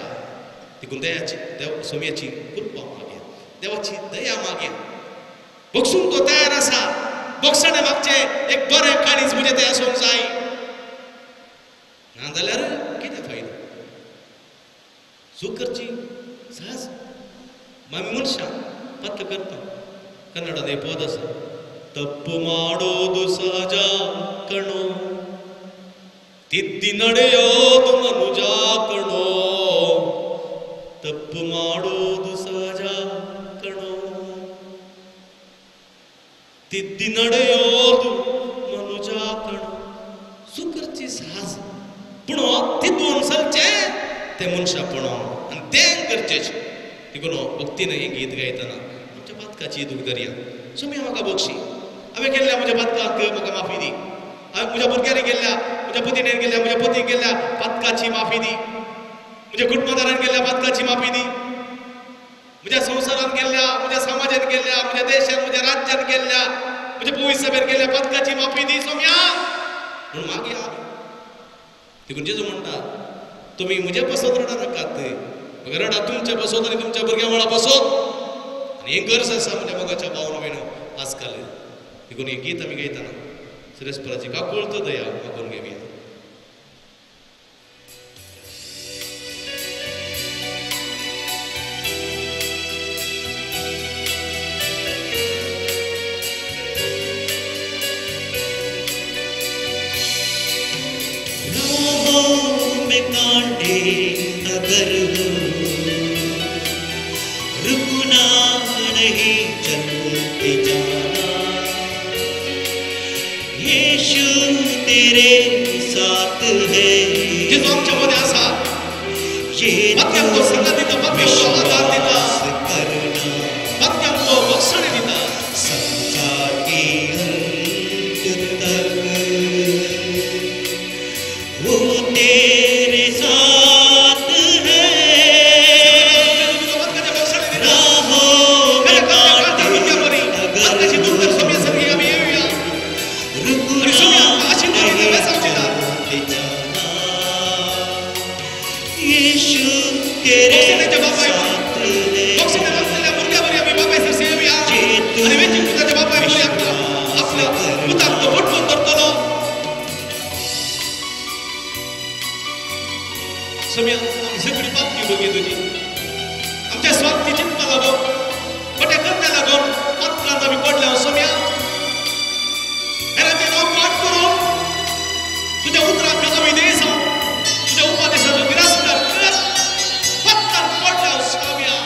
देखून दयाची देव सोम्याची कृपा मागया, देवाची दया मागया. बक्षूंक तो तयार आसा, बक्षाणे मागचें एक बरें काळीज म्हजें तें आसूंक जाय, ना जाल्यार कितें फायदो. चूक करची सहज, आमी मनशां पत्त करता. कन्नडांत एक पद आसा, तप्पु ಮಾಡೋದು ಸಹಜ ಕಣೋ, ತಿದ್ದಿ ನಡೆಯೋದು ಮನುಜ ಕಣೋ, ತಪ್ಪು ಮಾಡೋದು ಸಹಜ ಕಣೋ, ತಿದ್ದಿ ನಡೆಯೋದು ಮನುಜ ಕಣೋ. चूक करची सहज, पूण तितून सरचें तें मनशापण आनी तें गरजेचें. देखून भक्तीन हें गीत गायतना आमच्या पातकाची दूख धरया. सुमी म्हाका बक्षी, हांवें केल्ल्या म्हज्या पातकाक म्हाका माफी दी, हांवें म्हज्या भुरग्यांनी केल्ल्या, म्हज्या पतीणेन केल्ल्या, म्हज्या पतीक केल्ल्या पातकाची माफी दी, म्हज्या कुटुंबादारान केल्ल्या पातकाची माफी दी, म्हज्या संवसारान केल्ल्या, म्हज्या समाजान केल्ल्या, म्हज्या देशान, म्हज्या राज्यान केल्ल्या, म्हज्या पवित्र सभेन केल्ल्या पातकाची माफी दी सोम्या म्हणून मागया. देखून जेजू म्हणटा, तुमी म्हजे पासत रडा नाकात, मग रडा तुमच्या पासत आनी तुमच्या भुरग्यां मळा पासत. आनी हें गरज आसा म्हज्या मोगाच्या भावन भयणो आजकाल. देखून हें गीत आमी गायतना सुरेशपराची काकुळत दया मागून घेवया. कांटे अगर हो, रुकना नहीं चलते जाना, यीशु तेरे साथ है. जेजू आमच्या मध्ये आसा, ये तो संगत दिता, तो आधार दिता, करना, तो बक्षणे दिता. संसार की सगळी आमी सगळी पापी बगी तुजी आमच्या स्वार्थी चिंतपा लागून खोट्या करण्या लागून पात्रांत आमी पडल्या सोम्या हेरांचें नांव पाठ करून तुज्या उतराक आमी देश तुज्या उपदेशाचो तिरस्कार करत पात्रांत पडल्या सोम्या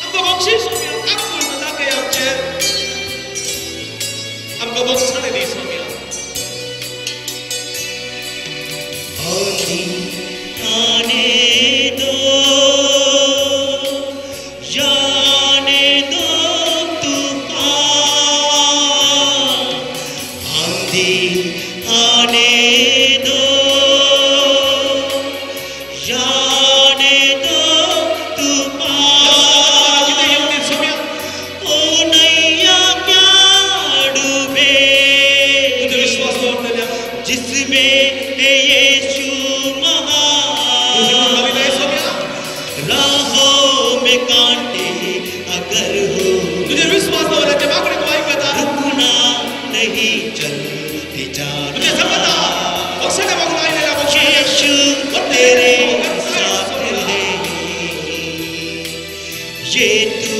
आमकां बक्षीस सोम्या काकूळ दाखय आमचेर आमकां बक्षाणें दी सोम्या. आने दो जाने दो तूफान, आंधी आने दो जाने दो तूफान, ओ नैया क्या डूबे जिसमें यीशु महान, राहों में कांटे अगर हो तुझे विश्वास रुकना नहीं चलते जाना, यीशु तेरे साथ है ये तू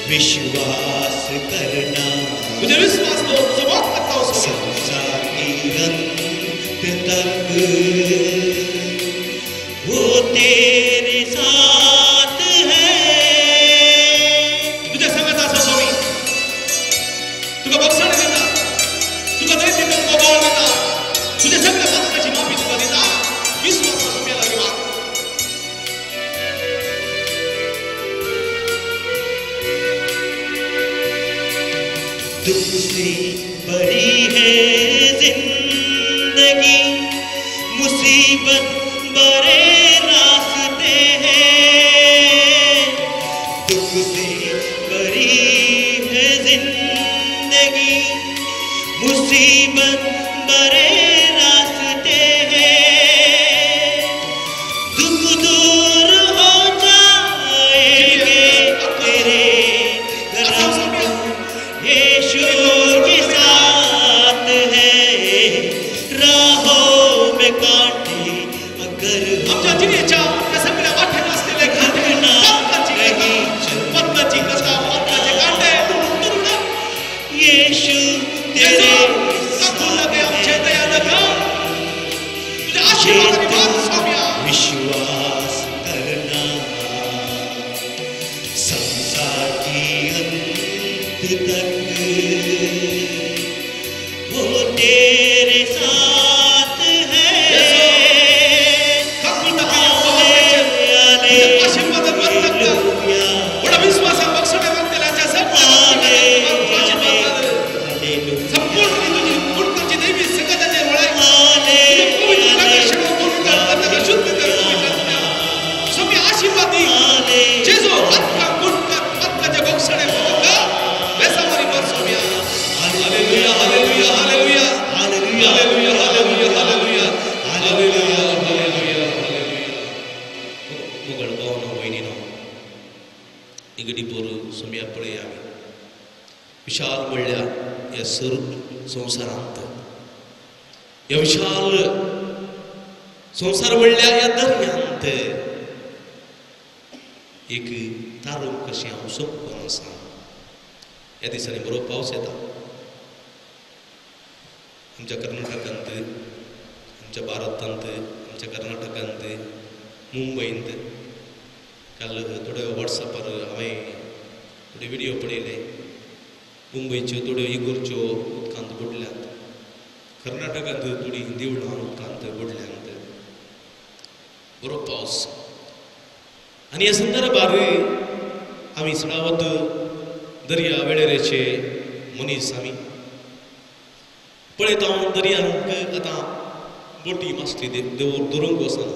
विश्वास करना, तुझे विश्वास संसार की अंत तक वो तेरे साथ है. तुझ्या संगत आसा स्वामी, तुका बक्षाण दिता, तुका धैर्य दिता, तुका बळ दिता, तुझ्या सगळ्या पात्राची माफी तुका दिता. विश्वास स्वामी लागीं वाग. दुख से बड़ी है जिंदगी, मुसीबत बड़े रास्ते हैं, दुख से बड़ी है जिंदगी, मुसीबत बड़े रास्ते हैं, दुख दूर हो जाएंगे तेरे करम यीशु के साथ है, राहों में कांटे अगर यीशु तेरे विश्वास करना, संसार की अंत तक वो तेरे साथ है. विशाल म्हणल्यार ह्या सर संवसारांत ह्या विशाल संवसार म्हणल्यार ह्या दर्यांत एक तारूं कशें हांव सोंपून आसा. ह्या दिसांनी बरो पावस येता आमच्या कर्नाटकांत, आमच्या भारतांत, आमच्या कर्नाटकांत, मुंबयंत. काल थोड्यो वॉट्सॅपार हांवें थोडे व्हिडियो पळयले. मुंबयच्यो थोड्यो इगोरच्यो उदकांत बुडल्यात, कर्नाटकांत थोडी देवळां उदकांत बुडल्यांत. बरो पावस. आनी ह्या संदर्भार आमी चडावत दर्या वेळेरेचे मनीस आमी पळयता हांव दर्यांत आतां बोटी मासली दवरूंक वचना.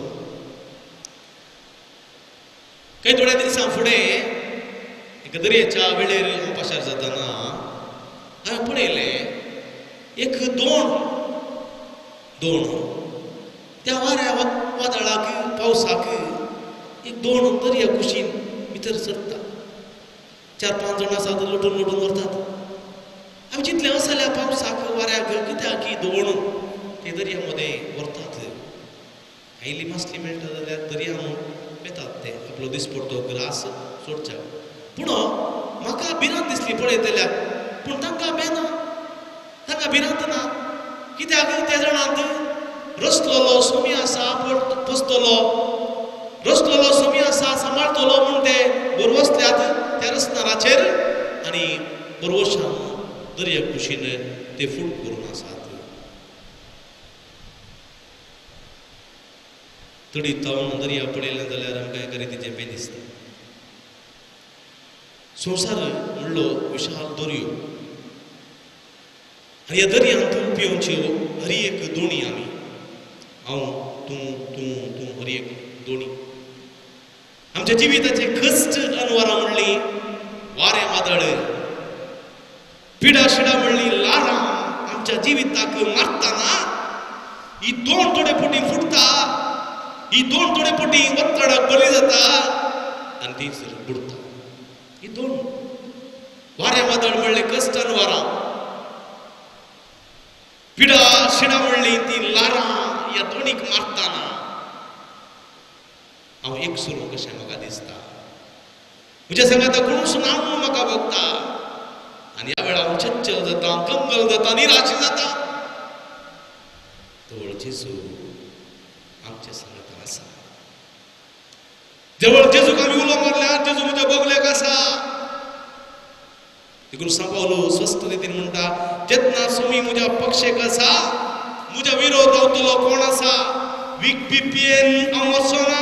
कांय थोड्या दिसां फुडें एका दर्याच्या वेळेर हांव पाशार जाताना हांवें पळयलें एक दोण दोण त्या वाऱ्या वादळाक पावसाक एक दोण दर्या कुशीन भितर सरता. 4-5 जाण आसात लोटून लोटून व्हरतात. आमी जितलें आसा जाल्यार पावसाक वाऱ्याक कित्याक की दोण ते दर्या मदें व्हरतात. आयली मासली मेळटा जाल्यार दर्या म्हूण वेतात ते आपलो दिसपडतो ग्रास सोडच्याक. पूण म्हाका भिरांत दिसली पळयतल्याक, पूण तांकां बेना, तांकां भिरांत ना. कित्याक ते जाणांत रसलोलो सुमी आसा पोसतलो, रसलोलो सुमी आसा सांबाळतलो म्हूण ते बरवसल्यात त्या रसनाराचेर आनी बरवशान दर्या कुशीन ते फूट करून आसात. तडी तावन दर्या पळयलें जाल्यार आमकां एका रितीचें बें दिसता. संवसार म्हणलो विशाल दर्यो आनी ह्या दर्यांत पिवची हर एक दोणी आमी, हांव तूं तूं तूं हर एक दोणी. आमच्या जिविताचे कश्ट अनवरां म्हणली वारें वादळ, पिडा शिडा म्हणली लारां आमच्या जिविताक मारतना ही दोन थोडे पोटी फुटता, ही दोन थोडे पोटी वत्तडाक बरी जाता आनी ती बुडटा. ही दोन वारें वादळ म्हणले कश्ट अनवरां, पिडा शिडा म्हणली ती लारां ह्या दोनीक मारतना हांव एक सुरू कशें म्हाका दिसता. म्हज्या सांगाता कोणूच ना म्हणून म्हाका भोगता आनी ह्या वेळार हांव चंचल जाता, कंगल जाता, निराश जाता. तवळ जेजू आमच्या सांगाता आसा. जवळ जेजूक आमी उलो मारल्यार जेजू म्हज्या बोगल्याक आसा. देखून सांव पावलो स्वस्थ रितीन म्हणटा, जेन्ना सुमी म्हज्या पक्षेक आसा म्हज्या विरोध रावतलो कोण आसा? वीख बी पियेन हांव वचचो ना,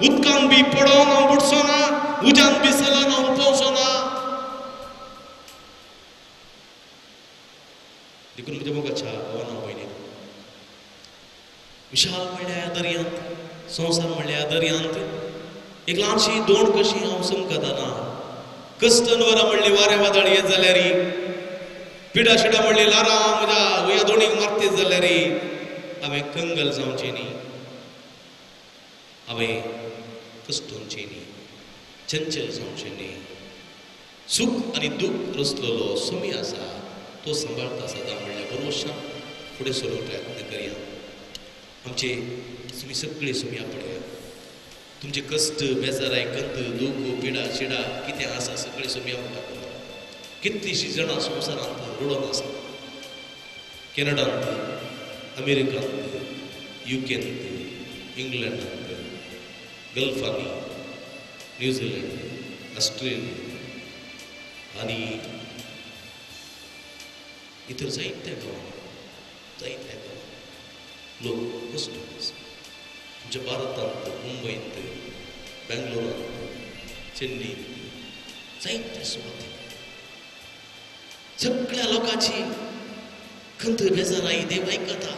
उदकान बी पडोन हांव बुडचो ना, उज्यान बी चलन हांव पोवचो ना. देखून म्हज्या मोगाच्या भावान भयणीन, विशाल म्हणल्या दर्यांत, संवसार म्हणल्या दर्यांत एक ल्हानशी दोण कशी हांव चमकतना, कश्ट अनवरां म्हणली वारें वादळ येत जाल्यार, पिडा शिडा म्हणली लारां म्हज्या ह्या दोणीक मारतीत जाल्यार हांवें कंगल जावचें न्ही, हांवें कश्टोवचें न्ही, चंचल जावचें न्ही. सूख आनी दूख रसलेलो सुमी आसा तो सांबाळता सदां म्हणल्या बरोवशा फुडें सरूंक प्रयत्न करया. आमचे सुमी सगळी सुमया पळया, तुमचे कश्ट बेजाराय कंत दूख पिडा शिडा कितें आसा सगळें सुमया म्हणटा. कितलींशीं जाणां संवसारांत रडोन आसा, कॅनडांत, अमेरिकांत, युकेंत, इंग्लंडांत, गल्फांनी, न्यूझिलंड, ऑस्ट्रेलिया आनी इतर जायत्या गांवांनी, जायत्या गांवांनी लोक कश्ट आसा. आमच्या भारतांत, मुंबयंत, बेंगलोरांत, चेन्नईंत, जायत्या सुवातींनी सगळ्या लोकांची खंत बेजाराय देव आयकता.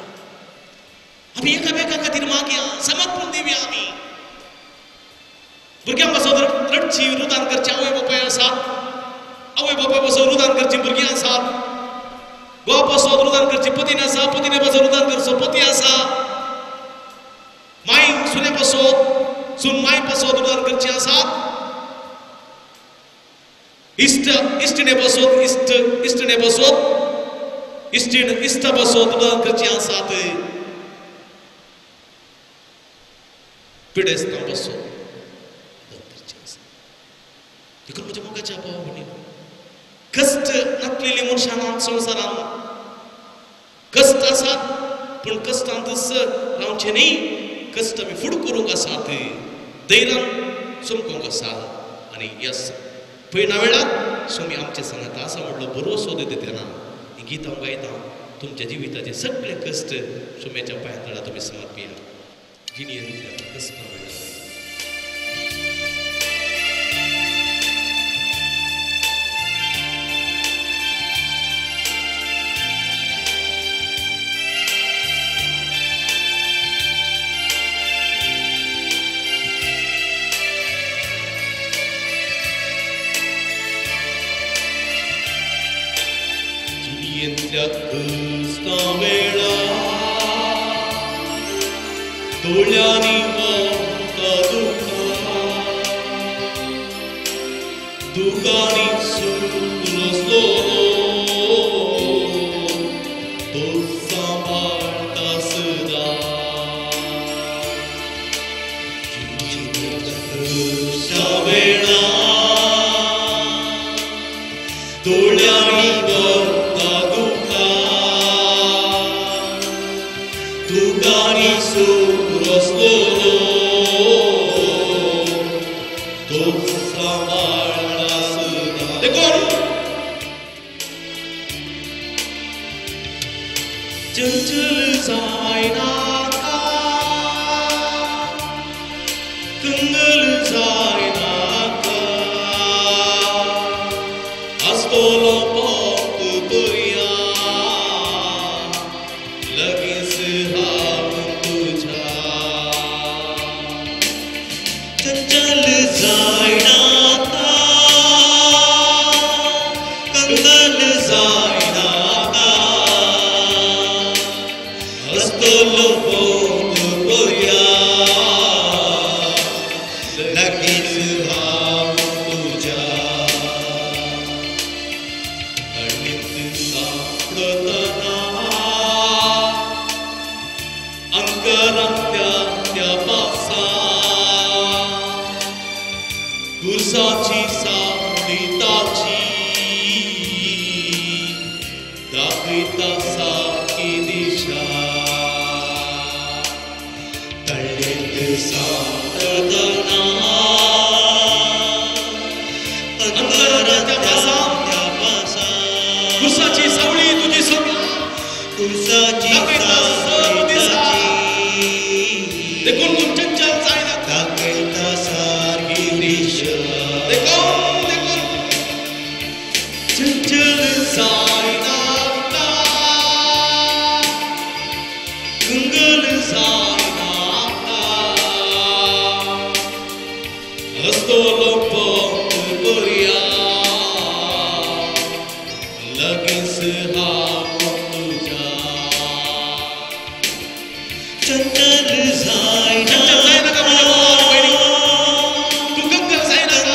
आमी एकामेका खातीर मागया, समर्पण दिवया. आमी भुरग्यां पासून रडची रुदान करची आवय बापाय आसात, आवय बापाय पासून रुदान करची भुरगीं आसात, घोवा पासून रुदान करची पतीन आसा, पतीने पासून रुदान करचो पती आसा, माय सुने पासून सून माय पासून रुदान करची आसात, इश्ट इश्टिणे पासून इश्ट इश्टिणे पासून इश्टीण इश्टा पासून रुदान करची आसात, पिडेस्तां पासून रुदान करची आसात. देखून म्हज्या मोगाच्या भाव भयणीनो, कश्ट नासलेली मनशां संवसारान कश्ट आसात, पूण कश्टांतच रावचें न्ही, कश्ट आमी फुड करूंक आसात, धैर्यान चमकोवंक आसा. आनी यस पयना वेळार स्वामी आमचे सांगाता आसा म्हणलो भरवसो दिता तेन्ना ही गीत हांव गायता. तुमच्या जिविताचे सगळे कश्ट स्वाम्याच्या पांयां तळा तुमी समर्पिया. जिणेंतल्या कश्टां वेळार दोळ्यांनी व्हांवता दुकां, दुकांनी सूर रसलोलो तो सांबाळटा सदां. चंचल जायनाका कंगल जायनाका आसतलो पोंत पर्या लगीच हांव तुज्या चंचल जायनाका कंगल जायनाका आसतलो पोंत पर्या लगीच हांव तुज्या तळणींत सांपडतना अंकरांतल्या त्या पासा कुर्साची सावळी ताची दाखयता सारकी दिशा तळणींत सांपडतना अंकरांतल्या पासा कुर्साची सावळी तुजी सोम्या कुर्साची सावळी ताची देखून तूं चंचल जायनाका दाखयता सारकी दिशा देखून देखून चंचल जायनाका कंगल जायनाका आसतलो पोंत पर्या लगीच हांव तुज्या चंचल चंचल जायनाका म्हज्या भावा आनी भयणी तूं कंगल जायनाका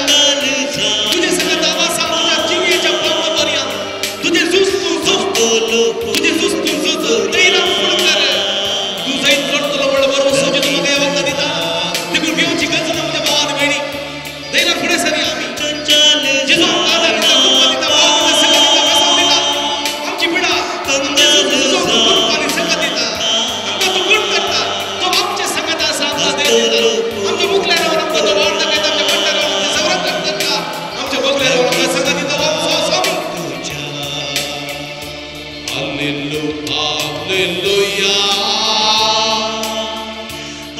तुजे संगत हांव आसा तुज्या जिणेच्या पावला पर्यंत तुजें झूज तूं झूज तुजें झूज तूं झूज धैर्यान फुडें कर तूं जैत जोडटलो म्हणलो भरवंसो जेजू म्हाका ह्या वखदां दिता देखून भिवची गरज ना म्हज्या भावा आनी भयणी धैर्यान फुडें सरया आमी जेजू आमकां आदार दिता कृपा दिता भाव दिता संगत दिता बेसांव दिता आमची पिडा आमचें झूज जेजू आमकां कृपा आनी संगत दिता आमकां तो गुण करता तो आमचे संगत आसा आमकां धैर्य दिता आमच्या मुखल्यार रावन आमकां तो वाड दाखयता आमच्या बंडार रावन आमचें संरक्षण करता आमच्या बगल्यार रावन आमकां संगत दिता हो आमचो स्वामी. Hallelujah, hallelujah,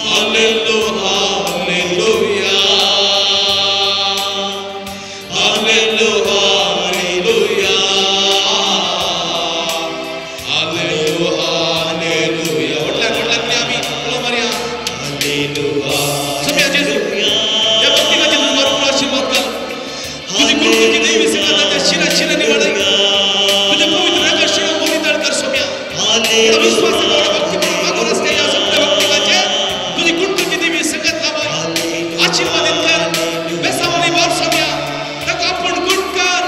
hallelujah, hallelujah, hallelujah, hallelujah. व्हडल्यान व्हडल्यान म्हणया आमी उलो मारया. सोम्या जेजू ह्या भक्तिकाचेर तुजो भरपूर आशिर्वाद घाल. तुजी कृपेची दैवी संगत ताच्या शिरा शिरांनी वाडय. तुज्या पवित्र आकर्शणान बलिदान कर सोम्या. थोडो विश्वास थोडो भक्ती मागून आसता ह्या सगळ्या भक्तिकाचेर तुजी कुटुंबची देवी संगत लाबाय आशीर्वादीत कर बेसावानी भर सोम्या. ताका आपूण गुण कर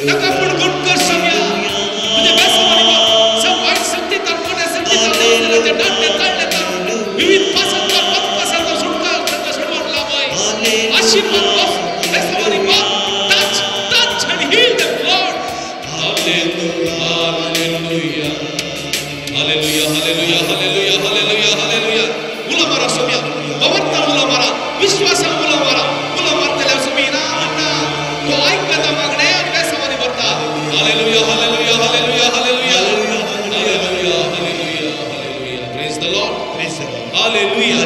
ताका आपूण गुण कर सोम्या. तुज्या बेसावानी भर सब वायट शक्ती तार कोण्या शक्ती तार दाटले ताडले तार विविध पासांत पद सुटका ताका सोडवण लाबाय आशीर्वाद भर बेसावानी भर. Touch touch and heal them Lord. Hallelujah, hallelujah, hallelujah, hallelujah, hallelujah, hallelujah, hallelujah. उलो मारा सोम्या, पवित्र उलो मारा, विश्वासान उलो मारा, उलो मारतल्या सोमी ना म्हणटा तो आयकता मागणें आनी बेसावानी भरता. Hallelujah, hallelujah, hallelujah, hallelujah, hallelujah, hallelujah, hallelujah. Praise the Lord. Hallelujah.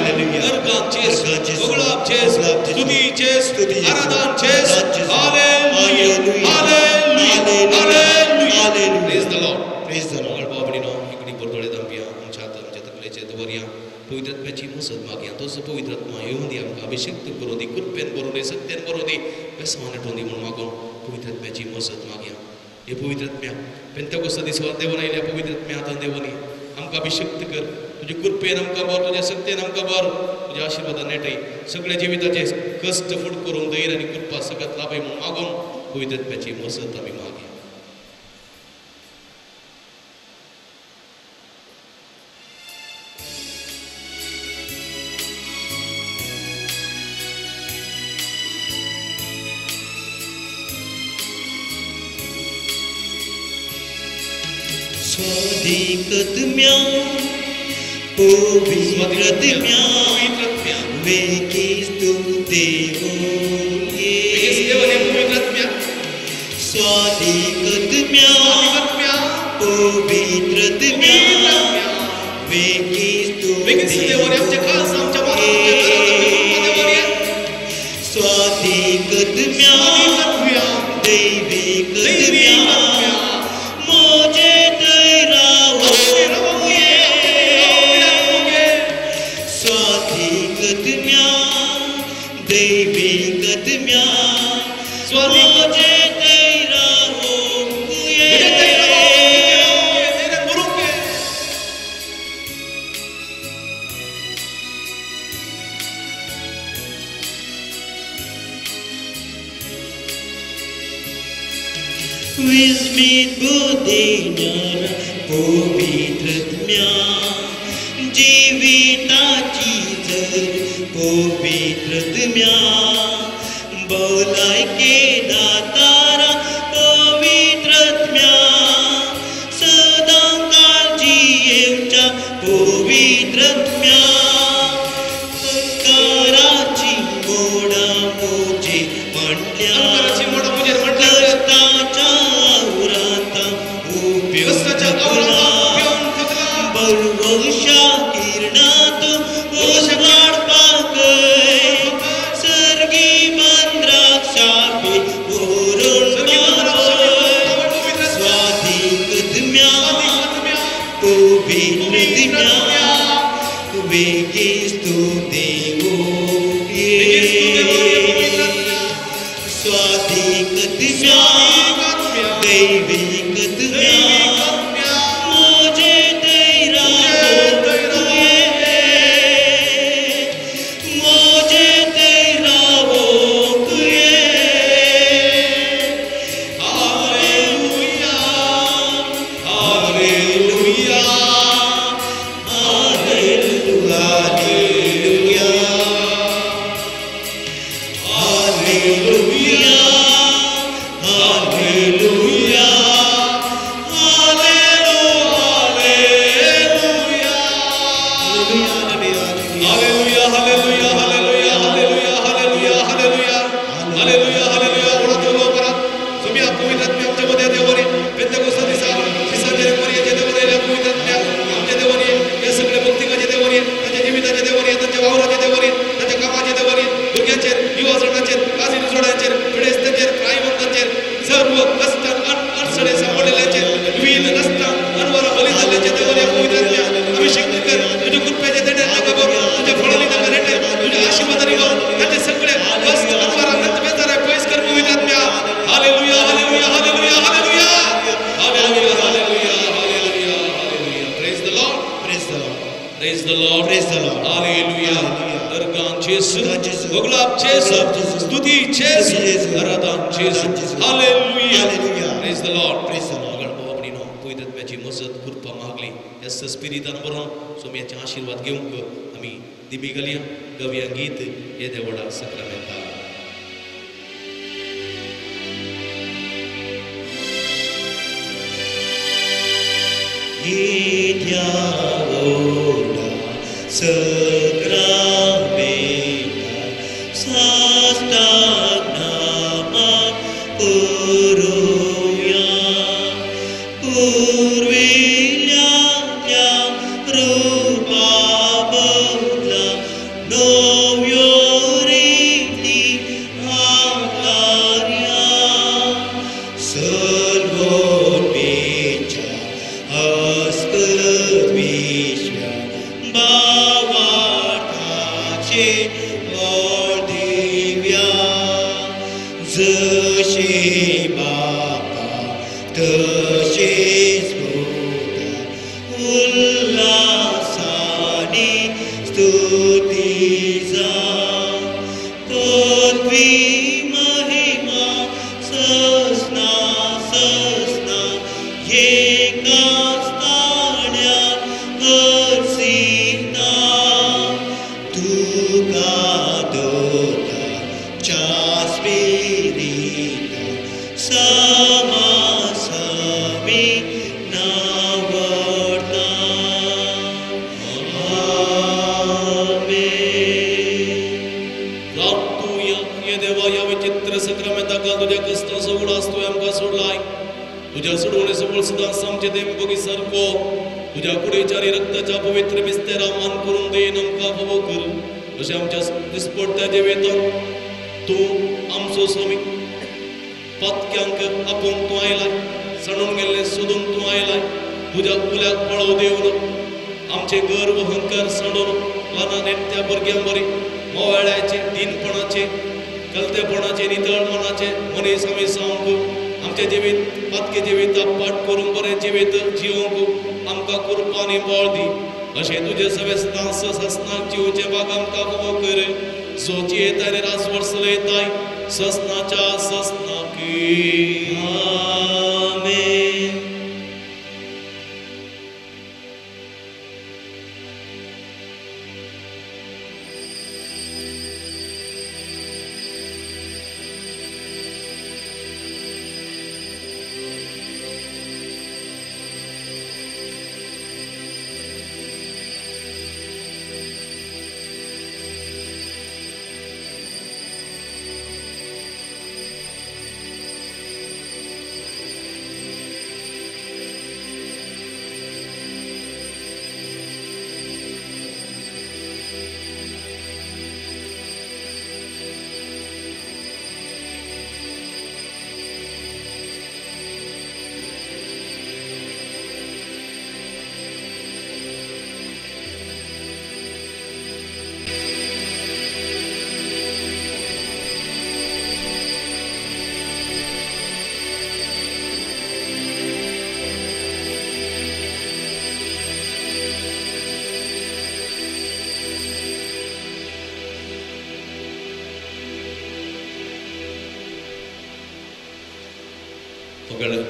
Organ जेजू, होगळाप जेजू, स्तुती जेजू, आराधन जेजू. Hallelujah, hallelujah, hallelujah. Praise the Lord. Praise the Lord. मंगळ भाव भयणीनो इकडे बरदोळे दामया आमच्या हात आमच्या तकलेचेर दवरया पवित्र आत्म्याची मसद मागया. तोच पवित्र आत्मा येवन दी आमकां अभिषेक करूं दी कृपेन बरोवं दी सत्यान बरोवं दी बेसमान नेटोवन दी म्हूण मागून पवित्र आत्म्याची मसद मागया. हे पवित्र आत्म्या पेंतेकोस्ता दिसा देवून आयल्या पवित्र आत्म्या आतां देवून आमकां अभिषेक्त कर. तुजे कृपेन आमकां बर तुज्या सत्यान आमकां बर तुज्या आशिर्वादान नेटय सगळ्या जिविताचे कश्ट फूट करून धैर्य आनी कृपा सगळ्यात लाभय म्हूण मागून पवित्र आत्म्याची मसद आमी मागया. स्वादिकत्म्या पवित्रत्म्या वेगीस्तु देवोये स्वादिकत्म्या पवित्रत्म्या वेगीच देवरे आमचे खास आमच्या स्वादिकत्म्या दैविकत्म्या मोजे तैरावो स्वादिकत्म्या दैविकत्म्या मोजे तैरावो विस्मित बुद्धीज्ञान पवित्रत्म्या जिविताची जर पवित्रत्म्या भलायके दातारा पवित्रत्म्या सदां काळजी येवच्या पवित्रत्म्या कराची मोडा मोजे म्हणल्या कष्टाच्या आवराता बलवशा किरणात उजवाड पाकय सर्गी मंद्राक्षापी वरून स्वादिकत्म्या पवित्रत्म्या वेगीच तूं देवो स्वादिकत्म्या दैविकत्म्या मोजे तैरावो मोजे तैरावो हालेलुया हालेलुया हालेलुया हालेलुया हालेलुया hallelujah hallelujah hallelujah hallelujah hallelujah hallelujah hallelujah hallelujah ओळख परत तुम्ही पवित्रात्म्या आमच्या मध्ये देवाने पेंतेकोस्ता दिसा दिसाचे मोरयाच्या देवाने पवित्रात्म्या आमच्या देवाने या सगळे भक्तिकाच्या देवाने त्यांच्या जिविताच्या देवाने त्यांच्या वावराच्या देवाने त्यांच्या कामाच्या देवाने भुरग्यांचेर युवा जणांचेर काजी जोड्यांचेर पिडेस्तांचेर प्रायवंतांचेर सर्व कष्टान अडचणे सांपडलेल्यांचेर विविध कष्टान अनवरा बली जाल्ल्याच्या देवाने पवित्रात्म्या अभिषेक कर तुझ्या कृपेच्या देण्यात तांकां भर तुझ्या फळांनी तांकां रेटे तुझ्या आशीर्वादांनी भर तांचे सगळे कष्ट अनवरा बेजाराय पयस कर पवित्रात्म्या hallelujah hallelujah hallelujah hallelujah hallelujah hallelujah hallelujah hallelujah praise the Lord praise the Lord praise the Lord praise the Lord hallelujah दर्गान Jesu गुलाब जेसु स्तुति जेसु आराधन जेसु hallelujah praise the Lord praise the Lord गणपतीनो पवित्रात्म्याची मजत कृपा मागली ह्या स्पिरितान बरोवन सोम्याचे आशीर्वाद घेवंक आमी दिमी घालया गवया गीत येद्या व्हडा सक्रामेंता येद्या व्हडा सक्रामेंता साश्टांग नमन करुया पुर्विल्ल्या त्या रुपा बदला नव्यो रिती आकारया सर्वोन्मेच्या अस्कत विश्व्या भावार्थाचे बळ दिव्या जशे बापा तशेच पुता उल्हासानी स्तुती जा पृथ्वी महिमा ससना ससना एका स्थाण्यार करसिता तुका दोता च्या स्पिरिता समासमी तुझ्या सोडवणे सबळ सदां आमचे देम बगी सारको तुझ्या कुडीच्या आनी रक्ताच्या पवित्र मिस्तेरा मान करून देन आमकां फावो कर. अशें आमच्या दिसपडट्या जिवितांत तूं आमचो स्वामी पातक्यांक आपोवंक तूं आयलाय, सणून गेल्लें सोदूंक तूं आयलाय. तुज्या उल्याक पळोव दिवन आमचे गर्व अहंकार सांडून ल्हान नेणत्या भुरग्यां बरी मोवाळ्याचे दीनपणाचे कलतेपणाचे नितळ मनाचे मनीस आमी जावंक आमचे जिवीत पातके जिविता पाठ करूंक बरें जिवीत जिवंक आमकां कृपा आनी बळ दी. अशें तुजें सगळें सदांच ससनाक जिवचें भाग आमकां फावो कर. जो जियेताय आनी राजवट चलयताय ससनाच्या ससनाक. आमेन.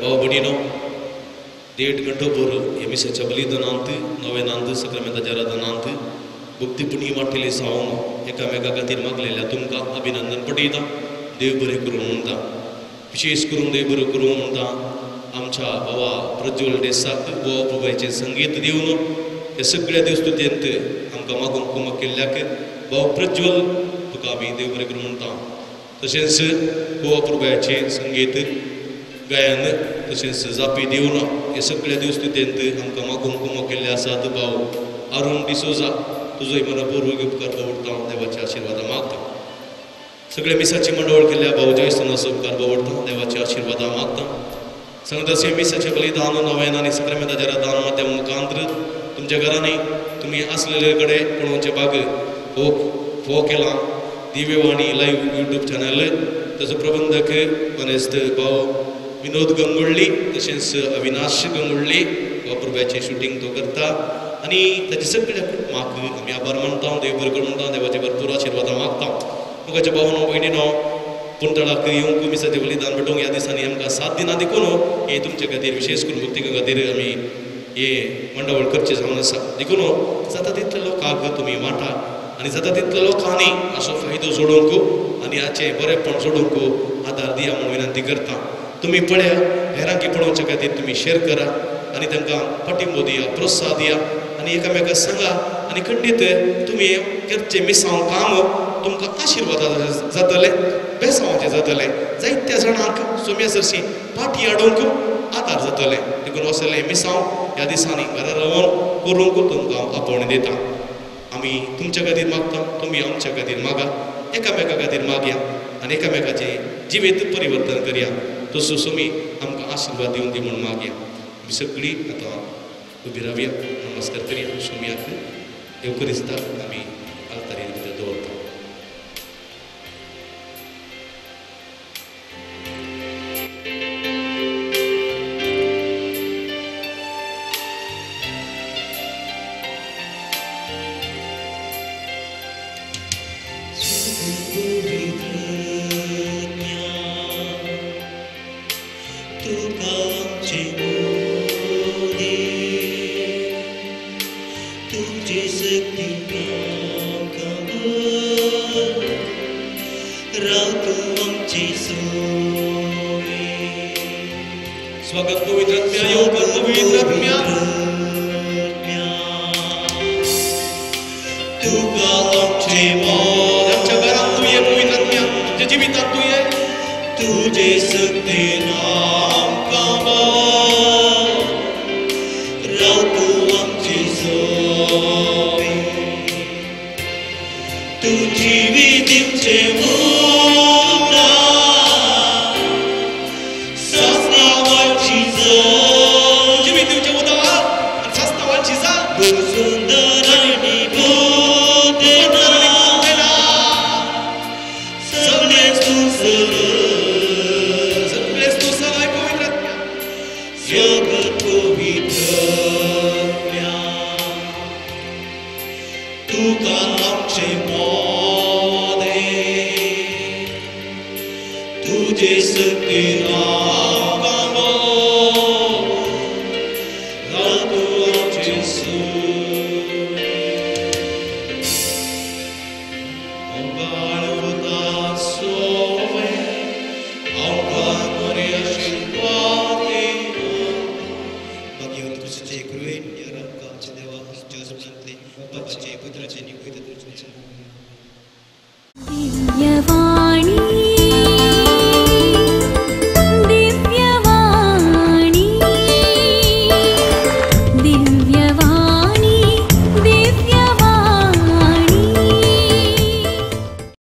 भाव भयणीनो, देड घंटो भर हे मिसाच्या बलिदानांत नवेनांत सक्रामेंताच्या आराधनांत भक्ती पुणी वांटेली जावन एकामेका खातीर मागलेल्या तुमकां अभिनंदन पटयता. देव बरें करूं म्हणटा, विशेष करून देव बरें करूं म्हणटा आमच्या बाबा प्रज्वल देसाक गोवा प्रभुचें संगीत दिवन हे सगळ्या देवस्तुतेंत आमकां मागूंक कुमक केल्ल्याक भाव प्रज्वल तुका आमी देव बरें करूं म्हणटा. तशेंच गोवा प्रभुचें संगीत गायन तशेंच जापी दिवन हे सगळ्या देवस्तुतेंत आमकां मागूंक कुमक केल्ले आसात. भाव अरुण डिसोजा तुजोय मनपूर्वक उपकार बावडटा, देवाच्या आशिर्वादा मागता. सगळ्या मिसाची मंडवळ केल्ल्या भाव जयस्थानाचो उपकार बावडटा, देवाच्या आशिर्वादा मागता. सांगता मिसाचे बलिदान नवेन आनी सक्रामेंताच्या दान माध्यम मुखांतर तुमच्या घरांनी तुमी आसलेले कडेन पळोवचे भाग हो फो केला दिव्यवाणी लायव्ह युट्यूब चॅनल ताचो प्रबंधक मानेस्त भाव विनोद गंगुळ्ळी तशेंच अविनाश गंगुळ्ळी प्रभ्याचें शुटींग तो करता आनी ताचे सगळ्या कुटुंबाक आमी आभार मानता, देव बरें करूं म्हणटा, देवाचे भरपूर आशिर्वादां मागता. मुखाच्या भावनो भयणीनो पुंतळाक येवंक मिसाचें बलिदान भेटोवंक ह्या दिसांनी आमकां सात दिनां देखून हे तुमचे खातीर विशेष करून भक्ती खातीर आमी हे मंडवळ करचें जावन आसा. देखून जाता तितल्या लोकांक तुमी वांटा आनी जाता तितल्या लोकांनी असो फायदो जोडूंक आनी हाचें बरेंपण जोडूंक आदार दिया म्हूण विनंती करता. तुमी पळया हेरांकी पळोवच्या खातीर तुमी शेर करा आनी तांकां पाठिंबो दिया, प्रोत्साह दिया आनी एकामेकाक सांगा आनी खंडीत तुमी करचें मिसांव काम तुमकां आशिर्वाद जातले, बेसांवाचें जातलें, जायत्या जाणांक सोम्या सरशी पाटी हाडूंक आदार जातले. देखून असलें मिसांव ह्या दिसांनी घरा रावन करूंक तुमकां आपोवणें दिता. आमी तुमच्या खातीर मागता, तुमी आमच्या खातीर मागा, एकामेका खातीर मागया आनी एकामेकाचें जिवीत परिवर्तन करया. तसो सोमी आमकां आशिर्वाद दिवन दी म्हूण मागया. आमी सगळीं आतां उबी रावया, नमस्कार करया सोम्याक. येवकरिस्ताक आमी आल्तारीर भितर दवरता. स्वागत पवित्र आत्म्या, येवकार पवित्र आत्म्या, तुका आमचे मोग, आमच्या घरांत तूं ये पवित्र आत्म्या, आमच्या जिवितांत तूं ये, तुजे सक्तेन आमकां जगत पवित्रल्या तुका आमचे मोदे तुझे सक्ती